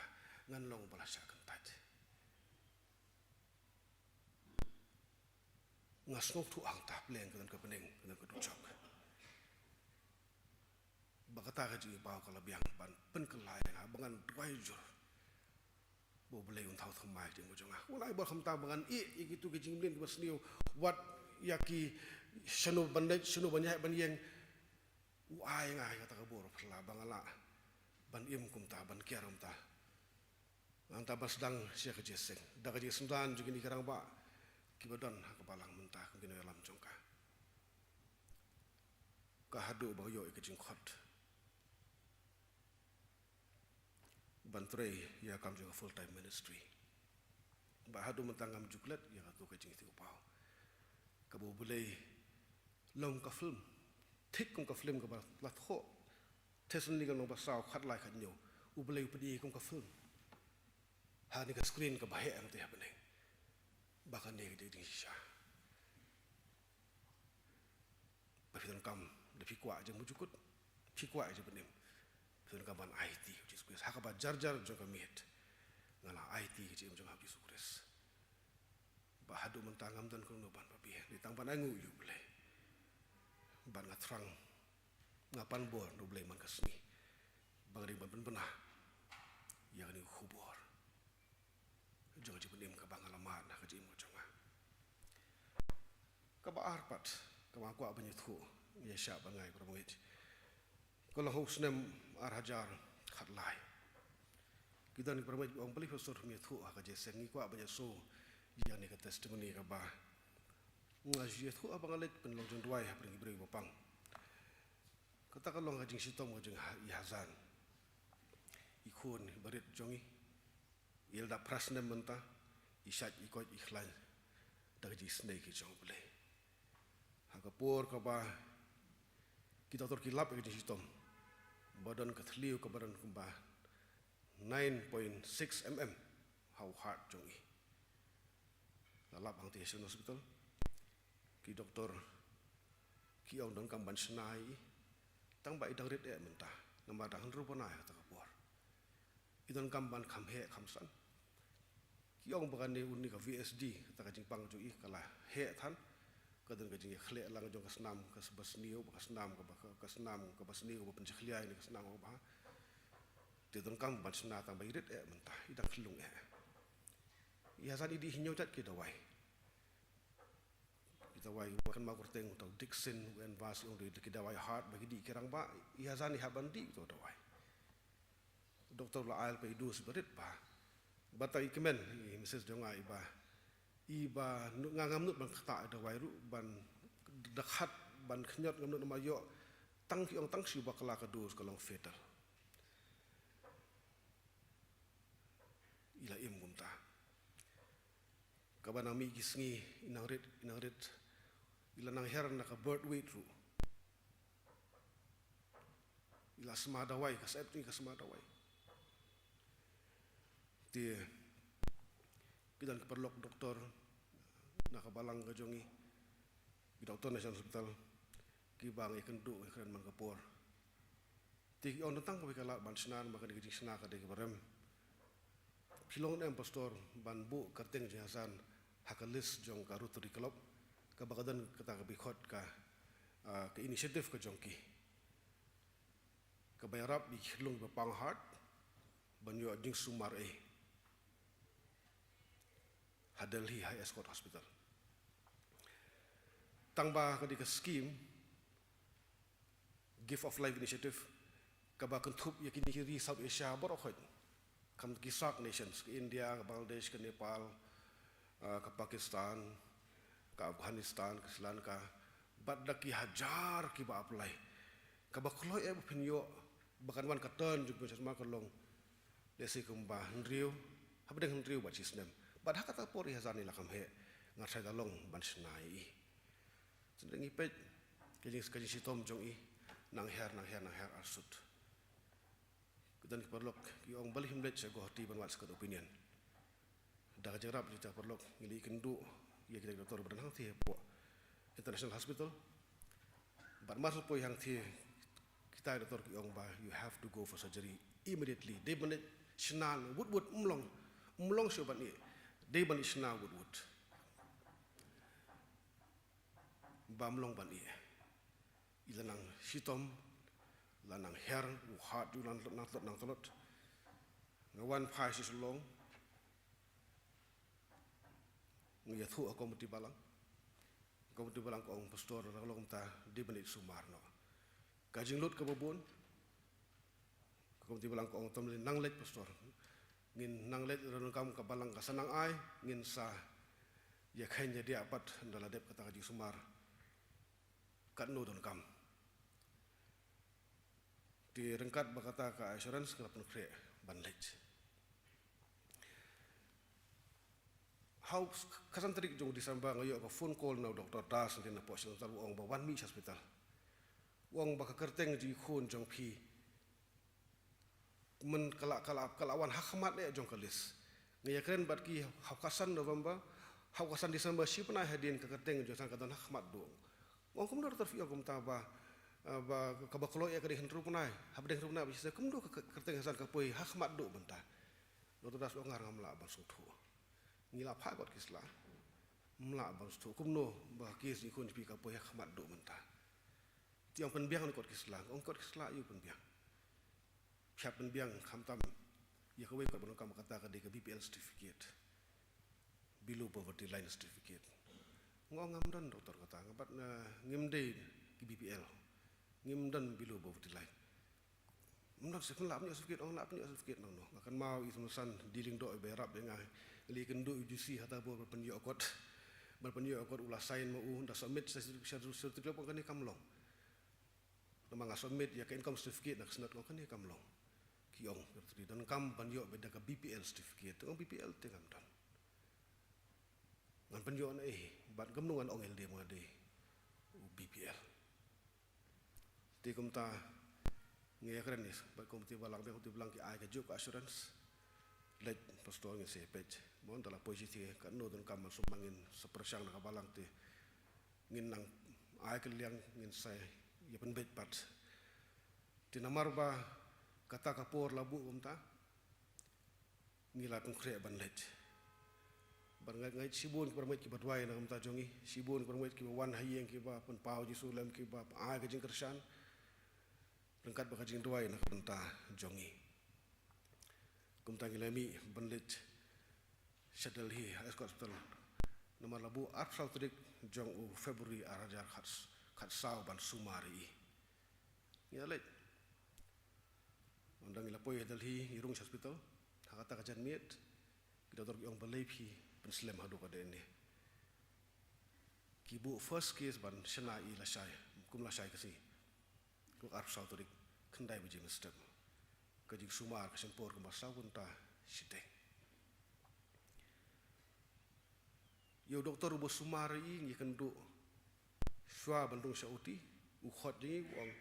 ngan long uba la shah kyntait. Nga sngewthuh hangta pleng ka don ka bneng, ka don ka dujok. Ba kata ka jingpaw ka la biang ban pynkylla ïa nga ba ngan duwai jur ba U Blei un thaw thymmai ïa ka jingim ka jong nga. Un ai bor khamtam ba ngan ïeh ïa kito ki jingmlien kiba sniew, wat ïa ki shano ban leit, shano ban ïaid ban ïeng. U ai nga ïa kata ka bor phylla ba nga lah ban im kumta, ban kiar kumta. Nangta ba sdang sha ka jingïaseng da ka jingsynran jong kine ki rangbah kiba don ha ka balang mynta kum ki nongïalam jong ka. Ka haduh ba nga ïoh ïa ka jingkhot ban trei ïa ka kam jong ka full time ministry. Ba haduh mynta ngam ju klet ïa kato ka jingïathuhpaw kaba U Blei long ka film, thik kum ka film kaba la thoh Thessalonika lynnong ba saw, khatlai khathynñiew, U Blei u pynïaid kum ka film ha kane ka screen kaba heh hangtei ha bneng. Ba kane ka dei ka jingshisha ba phi donkam, da phi kwah jingmut jukut, phi kwah jingpynim, phi donkam ban aiti ïa U Jisu Khrist ha kaba jar jar jong ka miet. Nga la aiti ïa ka jingim jong nga ha U Jisu Khrist. Ba haduh mynta ngam don kano ban pynbiej, dei tang ban ainguh ïa U Blei. Bad nga thrang, nga pan bor na U Blei man ka sngi ba nga dei ban pynbna ïa kane ka khubor jong ka jingpynim kaba nga la mad ha ka jingim ka jong nga. Kaba ar pat kaba nga kwah ban ïathuh, ïa shah ban ngai, para bangeit, ka long ha u snem ar hajar khatlai. Ki don ki para bangeit ki ong, balei Pastor phim ïathuh ha ka jingïaseng? Ngi kwah ban ïashoh ïa kane ka testimony kaba nga ju ïathuh haba nga leit pynlong jingduwai hapdeng ki briew ba pang. Kata ka long ka jingshitom ka jong i Hazan, i khun iba rit jong ngi. I la dap phra snem mynta, i shait i koit i khlaiñ da ka jingisynei ka jong U Blei. Ha ka por kaba ki doktor ki lap ïa ka jingshitom, ba don ka thliew kaba don kumba nine point six mm ha u heart jong i. La lap hangtei ha Shannon Hospital. Ki doktor ki ong donkam ban shna ïa i, tang ba i dang rit eh mynta, namar dang hynriew bnai ha kata ka por. I donkam ban kham heh kham san. Ki ong ba kane, une ka V S D, kata ka jingpang jong i ka la heh than. Ka don ka jingïakhleh lang jong ka snam kaba sniew bad ka snam kaba, ka snam kaba sniew kaba pynjakhlia ïa kane ka snam kaba bha. Te donkam ban shna, tang ba i rit eh mynta, i dang khyllung eh. I Hazan i dih hynñiew jait ki dawai. Ki dawai ba kynmaw kyrteng, uta u Dixin, u Envas, i ong dei ki dawai heart ba ki dih ki rangbah. I Hazan i hap ban dih uta u dawai. Doktor la ai lypa i dose ba rit bha. Bad tang i kmen, i Missus jong nga iba, iba nu-, nga ngam nud ban ktah dawai ruh, ban da khat ban khñiot ngam nud, namar ïoh tang ki ong tang shi bakla ka dose ka long fatal. I la im kumta. Kaba nang mih ki sngi, i nang rit, i nang rit. I la nang her na ka birth weight ruh. I la sma dawai, ka syep jong i ka sma dawai. Te ki don ki paralok doktor na ka balang ka jong i, ki doktor na Shannon Hospital, kiba ngi ïakynduh ngi kren man ka por. Te ki ong, don tang kawei ka lad ban shna, namar kane ka jingshna ka dei kaba rem. Phi long ne em Pastor ban buh kyrteng jong i Hazan ha ka list jong ka Rotary Club, kaba ka don kata kaba ki khot ka, ah, ka initiative ka jong ki, kaba ïarap ïa ki khyllung ba pang heart ban ïoh jingsumar ei ha Delhi, ha Escott Hospital. Tang ba ka dei ka scheme Gift of Life Initiative, kaba kynthup ïa kine ki ri South Asia baroh khoit, kham ki SAARC nations, ka India, ka Bangladesh, ka Nepal, ah, ka Pakistan, ka Afghanistan, ka Sri Lanka, Bad da ki hajar kiba apply. Kaba kloi eh ba phin ïoh ba kan wan ka turn jong phi sha sumar ka long, lehse kumba hynriew, hapdeng hynriew bad shisnem. Bad ha kata por i hajar ne la kham heh, nga tharai da long ban shna ïa i. Tang ngi peit ka jing, ka jingshitom jong i, nang her, nang her, nang her arsut. Ki don ki paralok ki ong balei him leit sha Guwahati ban wad second opinion. Da ka jingïarap jong kita ki paralok ngi la ïakynduh ïa kita ki doktor ba don hangtei hapoh International Hospital. Bad mar shu poi hangtei, kita ki doktor ki ong ba you have to go for surgery immediately. Dei ban leit shna wut wut, ym long, ym long shuh ban ïeh. Dei ban leit shna wut wut. Ba ym long ban ïeh. I la nang shitom, la nang her, u hat u la nang tlot, nang tlot, nang tlot. Nga wan phai sha Shillong, nga ïathuh ha ka komiti balang. Ka komiti balang ka ong, Pastor, la ka long kumta, dei ban leit sumar noh. Ka jinglut kaba bun, ka komiti balang ka ong, to lei nang leit, Pastor. Ngin nang leit, ruh donkam ka balang ka sa nang ai, ngin sa ïakheiñ ïadiah pat ynda la dep kata ka jingsumar. Katno donkam. Te ryngkat bad kata ka assurance nga la pynkhreh ban leit. Ha u khatsan tarik jong December nga ïoh ka phone call na u Doktor Das, na poh Shantal, u ong ba wan mih sha hospital. U ong ba ka kyrteng jong i khun jong phi, myn ka la, ka la, ka la wan ha khmat eh jong ka list. Nga ïakren bad ki ha u khatsan November, ha u khatsan December shi bnai hadien ka kyrteng jong i san ka don ha khmat duh. Nga ong kumno doktor phi ong kumta ba, eh, ba kaba kloi eh ka dei hynriew bnai, hapdeng hynriew bnai ba shisha kumno ka, ka kyrteng i san ka poi ha khmat duh mynta. Doktor Das u ong, nga ruh ngam lah ban sngewthuh. Ngi la phah kot ki sla. Ym lah ban sngewthuh kumno ba ka case jong i khun jong phi ka poi ha khmat duh mynta. Te ong pynbiang ne kot ki sla, ong kot ki sla ïa u pynbiang. Phi hap pynbiang khamtam ïa kawei kot ba donkam, kata ka dei ka B P L certificate, below poverty line certificate. Nga ong ngam don doktor kata, nga bad, eh, ngim dei ki B P L, ngim don below poverty line. Ym don, sa pynlah pynïoh certificate, ong lah pynïoh certificate nangno. Nga kynmaw i Symson Sandar Lyngdoh iba ïarap ïa nga, nga la ïakynduh ïa u D C ha ta bor ban pynïoh kot, ban pynïoh kot, u la sign ma u, ynda submit sa certificate, ong kane kam long. Namar nga submit ïa ka income certificate na ka snat, ong kane kam long. Ki ong, donkam ban ïoh beit da ka B P L certificate, ong B P L te ngam don. Ngan pynïoh na ei, bad kumno ngan ong ïa lade ba nga dei u B P L. Te kumta nga ïakren ïa bad komiti balang, bad komiti balang ki ai kajuh ka assurance. Leit Pastor, ngin sa peit. Mo, ynda la poi shatei katno donkam ban sumar, ngin sa pyrshang na ka balang te ngin nang ai kylliang, ngin sa ïa pynbeit pat. Te namar ba kata ka por la buh kumta, ngi la pynkhreh ban leit. Bad nga ngeit shibun ki para ngeit kiba duwai na ka bynta jong ngi, shibun ki para ngeit kiba wan ha ïing, kiba pynpaw Jisu lem, kiba ai ka jingkyrshan ryngkat bad ka jingduwai na ka bynta jong ngi. Kumta ngi la mih ban leit sha Delhi ha Escort Hospital namar la buh arphew saw tarik jong u February ar hajar khat, khatsaw ban sumar ïa i. Ngi la leit. Ynda ngi la poi ha Delhi, ngi rung sha hospital, ha kata ka janmiet ki doktor ki ong, balei phi pynslem haduh katta ne? Ki buh first case ban shna ïa i lashai, kum lashai ka sngi. Arphew saw tarik, khyndai baje mynstep. Ka jingsumar ka shim por kumba saw kynta shiteng. Ïa u doktor uba sumar ïa i ngi ïakynduh shuwa ban rung sha O T, u khot jong ngi u ong,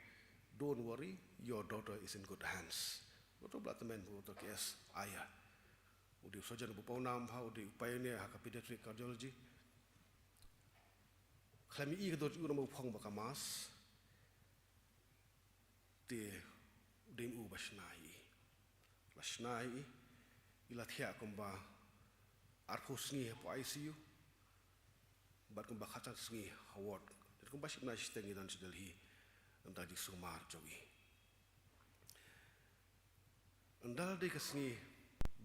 "Don't worry, your daughter is in good hands." Doktor ba la tymmen, Doktor K S Iyer. U dei u surgeon uba pawnam bha, u dei u pioneer ha ka pediatric cardiology. Khlem ïohi ka dur jong u namar u phong bad ka mask. Te u dei u ba shna ïa i. La shna ïa i, i la thiah kumba arphew sngi hapoh I C U bad kumba khatsan sngi ha ward. Te kumba shi bnai shiteng ngi don sha Delhi na ka bynta jingsumar jong i. Ynda la dei ka sngi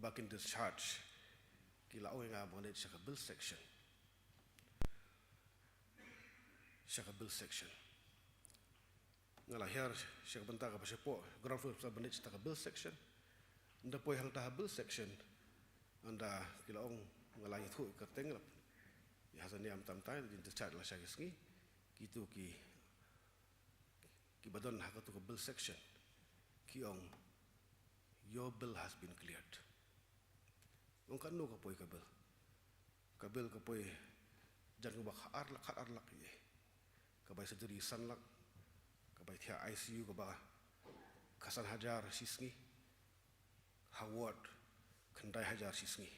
ba kin discharge, ki la ong ïa nga ban leit sha ka bill section. Sha ka bill section. Nga la hiar sha ka bynta kaba shapoh ground floor, sa ban leit sha ka bill section. Ynda poi hangta ha bill section, ynda ki la ong, nga la ïathuh ïa ka kyrteng, la ïa ha sani am tam tai, discharge lashai ka sngi. Kito ki, kiba don ha kato ka bill section ki ong, "Your bill has been cleared." Ong, katno ka poi ka bill? Ka bill ka poi jan kumba khatar lak, khatar lak ïa ka bai surgery san lak, ka bai thiah I C U kaba khatsan hajar shi sngi, ha ward khyndai hajar shi sngi.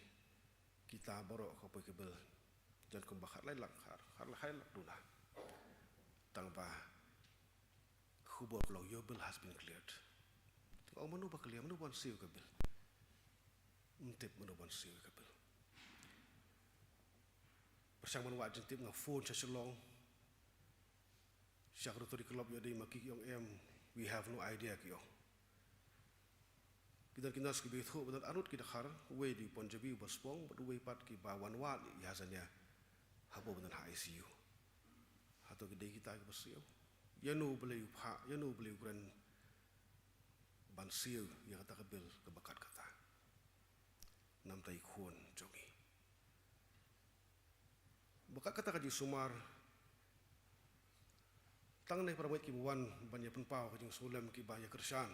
Kita baroh ka poi ka bill jan kumba khatlai lak, khat, khatlai lak duna. Tang ba khubor ka long, "Your bill has been cleared." Te ong, mano ba clear, mano ban siew ka bill? Ym tip mano ban siew ka bill. Pyrshang ban wad jingtip, nga phone sha Shillong, sha ka Rotary Club ïa dei ma ki, ki ong em, "We have no idea," ki ong. Ki don ki nurse kiba ithuh ba don arngut ki dkhar, uwei dei u Punjabi uba spong, bad uwei pat kiba wan wad ïa i Hazania hapoh ba don ha I C U. Hato ki dei kita kiba siew? Ïano u Blei u phah, ïano u Blei u kren ban siew ïa kata ka bill kaba kat kata? Namar i khun jong ngi. Ba kat kata ka jingsumar, tang ne para bangeit kiba wan ban ïa pynpaw ka jingsngewlem, kiba ïa kyrshan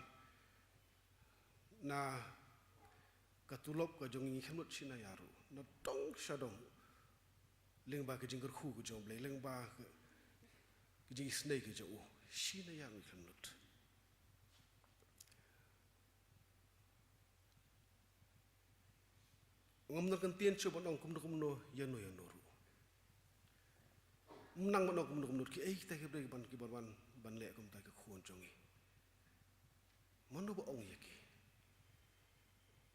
na ka tulop ka jong ngi, ngi khlem lut shi na ïa ruh, na dong sha dong, lyngba ka jingkyrkhu ka jong U Blei, lyngba ka, ka jingisynei ka jong u, shi na ïa ruh ngi khlem lut. Ngam nang kyntien shuh ban ong kumno kumno, ïano ïano ruh. Ngam nang ban ong kumno kumno, kiei kita ki briew ban, ki ban wan ban leh kumta ki khun jong ngi? Mano ba ong ïa ki?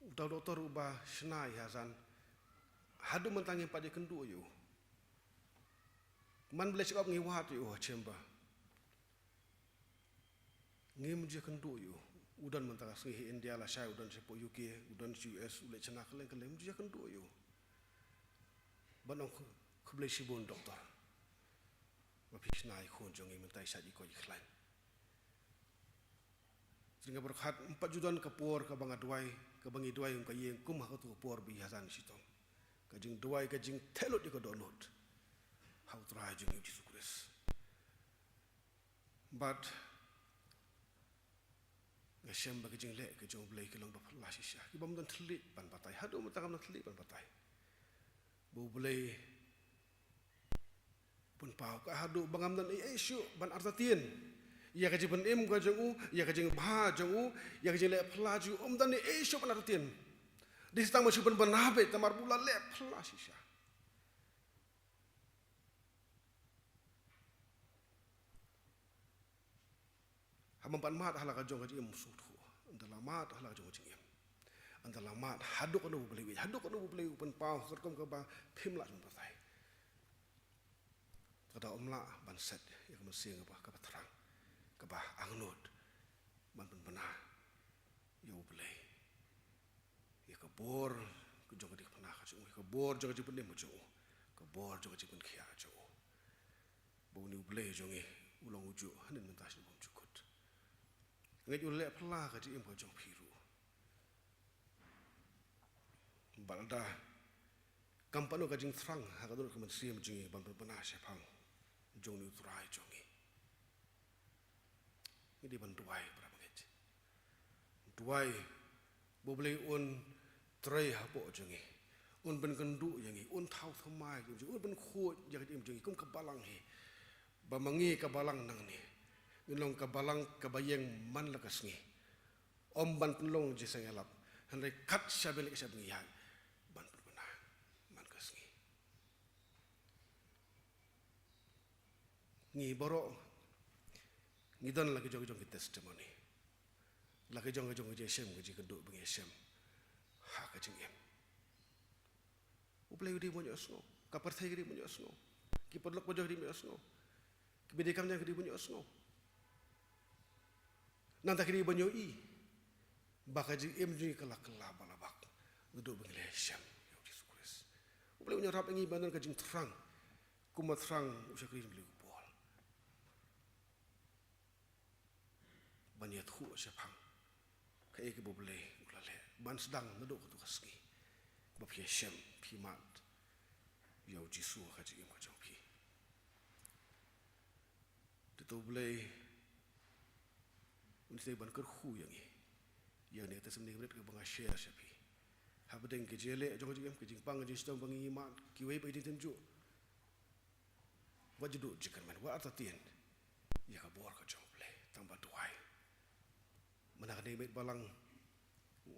Uta u doktor uba shna ïa i Hazan, haduh mynta ngim pat ïakynduh ïa u. Man ba leh check up ngi wad ïa u ha chamber. Ngim ju ïakynduh ïa u. U don mynta ka sngi ha India, lashai u don shapoh U K, u don sha U S, u leit shna kylleng kylleng, ngim ju ïakynduh ïa u ban ong, "Khublei shibun doktor, ba phi shna ïa i khun jong ngi mynta i shait i koit i khlaiñ." Te nga pyrkhat, ym pat ju don ka por kaba nga duwai, kaba ngi duwai kum ka ïing, kum ha kato ka por ba i Hazan i shitom. Ka jingduwai, ka jingtheh lut ïa ka dohnud ha U Trai jong ngi U Jisu Khrist. Bad nga shem ba ki jingleh ki jong U Blei ki long ba phylla shisha, ki bym don thylliej ban batai. Haduh mynta kam don thylliej ban batai ba U Blei u pynpaw ka, haduh ba ngam don ei ei shuh ban artatien ïa ka jingpynim ka jong u, ïa ka jingbha jong u, ïa ka jingleh phylla jong u, ym don ei ei shuh ban artatien. Dei tang ba shu pynbna beit, namar ba u la leh phylla shisha. Haba ym pat mad ha la ka jong ka jingim sngewthuh, ynda la mad ha la ka jong ka jingim, ynda la mad haduh katno U Blei u ïeit, haduh katno U Blei u pynpaw ha ka rukom kaba phim lah ban batai. Ka daw ym lah ban set ïa ka mynsiem kaba, kaba thrang, kaba angnud ban pynbna ïa U Blei, ïa ka bor ka jong ka diengphna ka jong u, ïa ka bor jong ka jingpynim ka jong u, ka bor jong ka jingpynkhiah ka jong u. Ba une U Blei jong ngi u long ujuh hynnin mynta sha bymjukut. Ngeit u leh phylla ka jingim ka jong phi ruh. Bad lada kam pat ka jingthrang ha ka dohnud ka mynsiem jong ngi ban pynbna shaphang jong une U Trai jong ngi, ngi dei ban duwai, para bangeit. Duwai ba U Blei un trei hapoh jong ngi, un pynkynduh ïa ngi, un thaw thymmai ïa ngi, un pynkhuid ïa ka jingim jong ngi kum ka balang hi. Ba ma ngi ka balang nangne ngin long ka balang kaba ïeng man la ka sngi. Ym ban pynlong jingsngewlap, hynrei kat shaba leit shaba ngi ïaid ban pynbna man ka sngi. Ngi baroh ngi don la ki jong ki jong ki testimony, la ki jong ki jong ki jingshem, ki jingkynduh ba ngi shem ha ka jingim. U Blei u dei ban ïohsngew, ka pyrthei ka dei ban ïohsngew, ki paralok bajoh ki dei ban ïohsngew, kiba dei kam ñiang ki dei ban ïohsngew. Nangta ki dei ban ïohi ba ka jingim jong ngi ka la kylla ba la bak naduh ba ngi la shem ïa U Jisu Khrist. U Blei un ïarap ïa ngi ban don ka jingthrang, kumba thrang u shakri jong U Blei u Paul, ban ïathuh shaphang kaei kaba U Blei u la leh, ban sdang naduh kato ka sngi ba phi ïashem, phi mad ïa U Jisu ha ka jingim ka jong phi. U Blei un sdang ban kyrkhu ïa ngi. Ïa ngi te sem ngi minit kaba nga share sha phi. Hapdeng ki jingeh jong ka jingim, ka jingpang, ka jingshitom ba ngi mad, kiwei ba ki jingtynjuh. Wat ju duh jingkyrmen, wat artatien ïa ka bor ka jong U Blei, tang ba duwai. Mynta ka dei met balang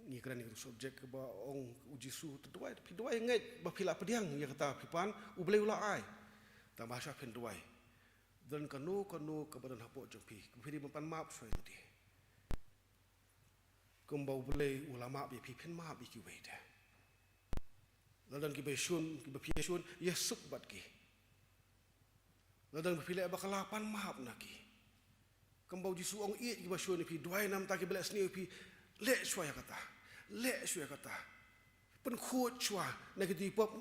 ngi kren ïa ka subject kaba ong u Jisu, to duwai, phi duwai ngeit ba phi la pdiang ïa kata phi pan, U Blei u la ai. Tang ba sha phin duwai. Don kano kano kaba don hapoh jong phi, phi dei ban pan map shuwa ïa lade. Kumba U Blei u la map ïa phi, phin map ïa kiwei de. Lada don kiba shun, kiba phi shun, ïa suk bad ki. Lada don ba phi leh bakla, pan map na ki. Kumba u Jisu ong, ïeit kiba shun ïa phi, duwai namar kiba leh sniew ïa phi, leh shuwa ïa kata. Leh shuwa ïa kata. Pynkhuid shuwa na ki dei pop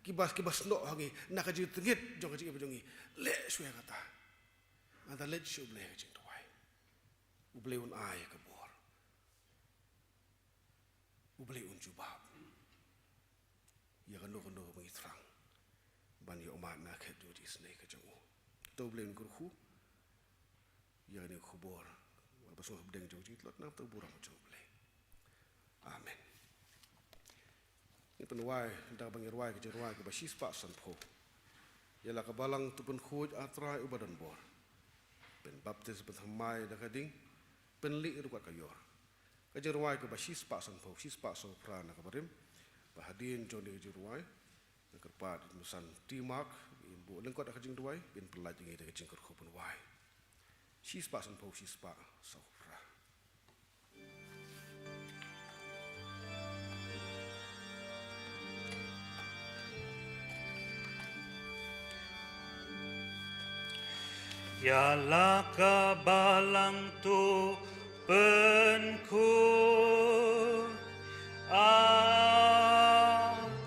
kiba, kiba snoh ha ngi, na ka jingtngit jong ka jingim jong ngi. Leh shuwa ïa kata. Nangta leit sha U Blei ka jingduwai. U Blei un ai ka bor. U Blei un jubab ïa kano kano ba ngi thrang ban ïoh mad na ka khet jong ka jingisynei ka jong u. To U Blei un kyrkhu ïa kane ka khubor ba sngewbha hapdeng jong ka jingtlot na ka bynta ka burom jong U Blei. Amen. Ngi pynwai da kaba ngi rwai ka jingrwai kaba shispah sanphew. Ïa la ka balang, to pynkhuid, A Trai uba don bor. Pynbaptis, pynthymmai da ka ding, pynlih ruh kat ka ïor. Ka jingrwai kaba shispah sanphew, shispah sawphra na ka barim. Ba hadien jong kane ka jingrwai, nga kyrpad ïa i Mawsan T. Mark, in buh lyngkot ha ka jingduwai, in pynlait ïa ngi da ka jingkyrkhu pynwai. Shispah sanphew, shispah sawphra. Ïa la ka balang, to pynkhuid, A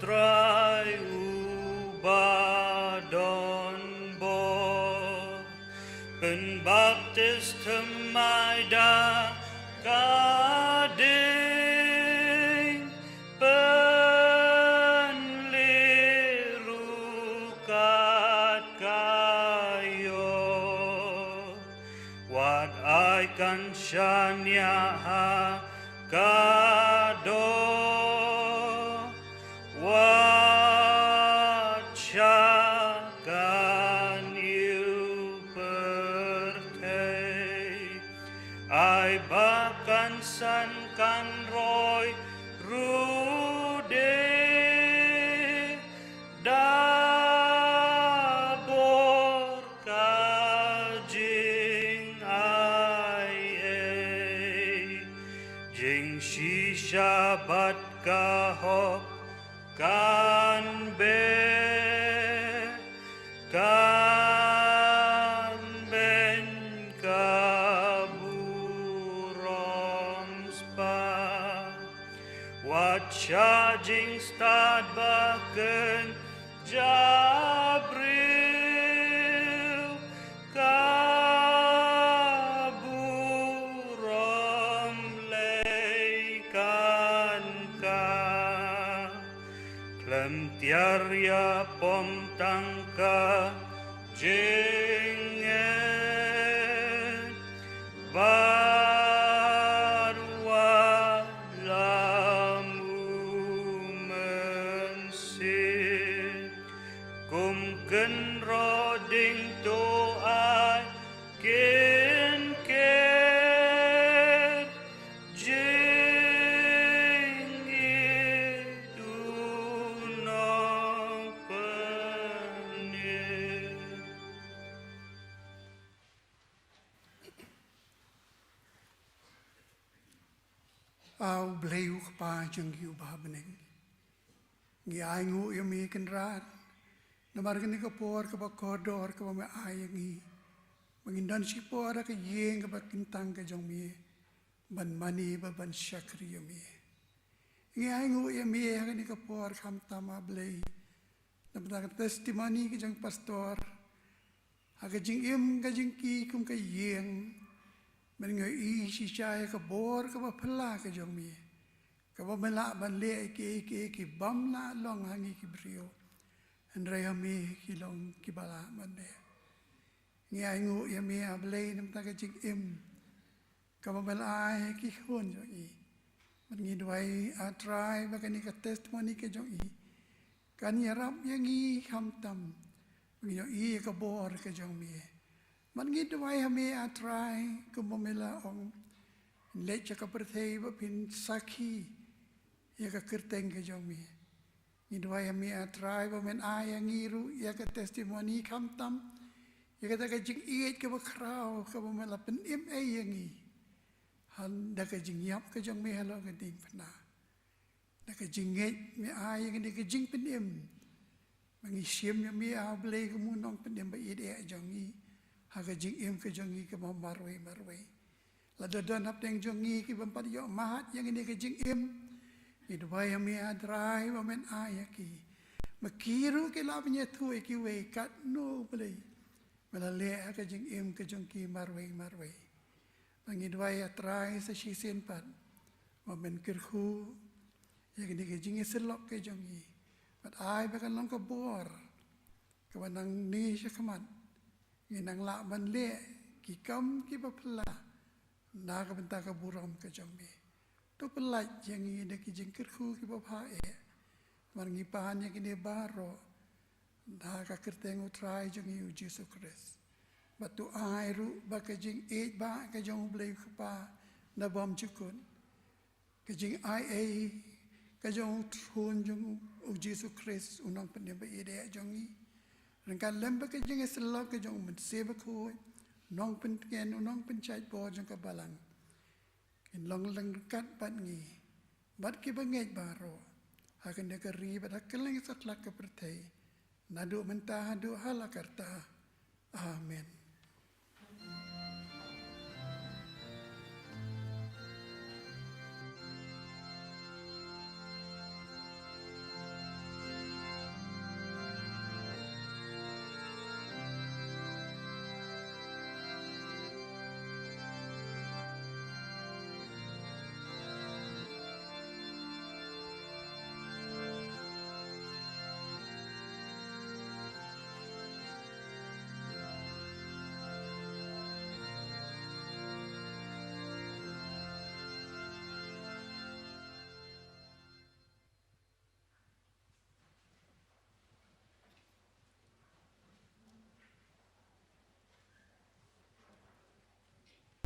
Trai uba don bor. Pynbaptis, thymmai da ka ding, pynlih ruh kat ka ïor. Wat ai kan shaniah ha ka doh, wat shah kan ïoh pyrthei. Ai ba kan san, kan roi ruh de, da bor ka jingai ei. Jingshisha bad ka hok kan beh, kan beiñ ka burom spah. Wat shah jingstad ba kynja briew, ka burom lei kan kah. Khlem tiar ïa pom tang ka jingngeit, bad wat lam u Mynsiem. Kum kynroh ding, to ai kin khet, jingïeit u nongpynim. A U Blei u Kpa jong ngi uba ha bneng, ngi ainguh ïa me Kynrad namar kane ka por kaba kordor kaba me ai ïa ngi, ba ngin don shipor ha ka ïing kaba kyntang ka jong me, ban mane bad ban shakri ïa me. Ngi ainguh ïa me ha kane ka por khamtam, A Blei, namar ka testimony ka jong pastor, ha ka jingim ka jingki kum ka ïing, ban ngi ïohi shisha ïa ka bor kaba phylla ka jong me, kaba me lah ban leh ïa kiei kiei ki bym lah long ha ngi ki briew, hynrei ha me ki long kiba lah ban leh. Ngi ai nguh ïa me, A Blei, namar ka jingim kaba me la ai ha ki khun jong ngi. Bad ngi duwai, A Trai, ba kane ka testimony ka jong ngi kan ïarap ïa ngi khamtam. Ngi ïohi ïa ka bor ka jong me. Bad ngi duwai ha me, A Trai, kumba me la ong, leit sha ka pyrthei ba phin sakhi ïa ka kyrteng ka jong me. Ngi duwai ha me, A Trai, ba men ai ïa ngi ruh ïa ka testimony khamtam ïa kata ka jingïeit kaba khraw kaba me la pynim ei ïa ngi, ha da ka jingïap ka jong me halor ka diengphna. Da ka jingngeit me ai ïa ngi ka jingpynim, ba ngi shim ïa me, A Blei, kum u nongpynim ba ïeit eh jong ngi ha ka jingim ka jong ngi kaba marwei marwei. Lada don hapdeng jong ngi kiba ym pat ïoh mad ïa kane ka jingim, ngi duwai ha me, A Trai, ba men ai ïa ki, ba ki ruh kin lah ban ïathuh ïa kiwei katno, Blei, me la leh ha ka jingim ka jong ki marwei marwei. Ba ngi duwai, A Trai, sa shisien pat, ba men kyrkhu ïa kane ka jingïasyllok ka jong ngi, bad ai ba kan long ka bor kaba nangne shakhmat ngin nang lah ban leh ki kam kiba phylla na ka bynta ka burom ka jong me. To pyllait ïa ngi da ki jingkyrkhu kiba bha eh. Namar ngi pan ïa kine baroh da ka kyrteng U Trai jong ngi U Jisu Khrist. Bad to ai ruh ba ka jingïeit ba ka jong U Blei U Kpa nabym jukut, ka jingai ei ka jong U Trai jong U Jisu Khrist, u nongpynim ba ïeit eh jong ngi, ryngkat lem bad ka jingïasyllok ka jong U Mynsiem Bakhuid, nongpynkmen, u nongpynshait bor jong ka balang, kin long ryngkat bad ngi bad kiba ngeit baroh ha kane ka ri bad ha kylleng satlak ka pyrthei, naduh mynta haduh hala karta. Amen.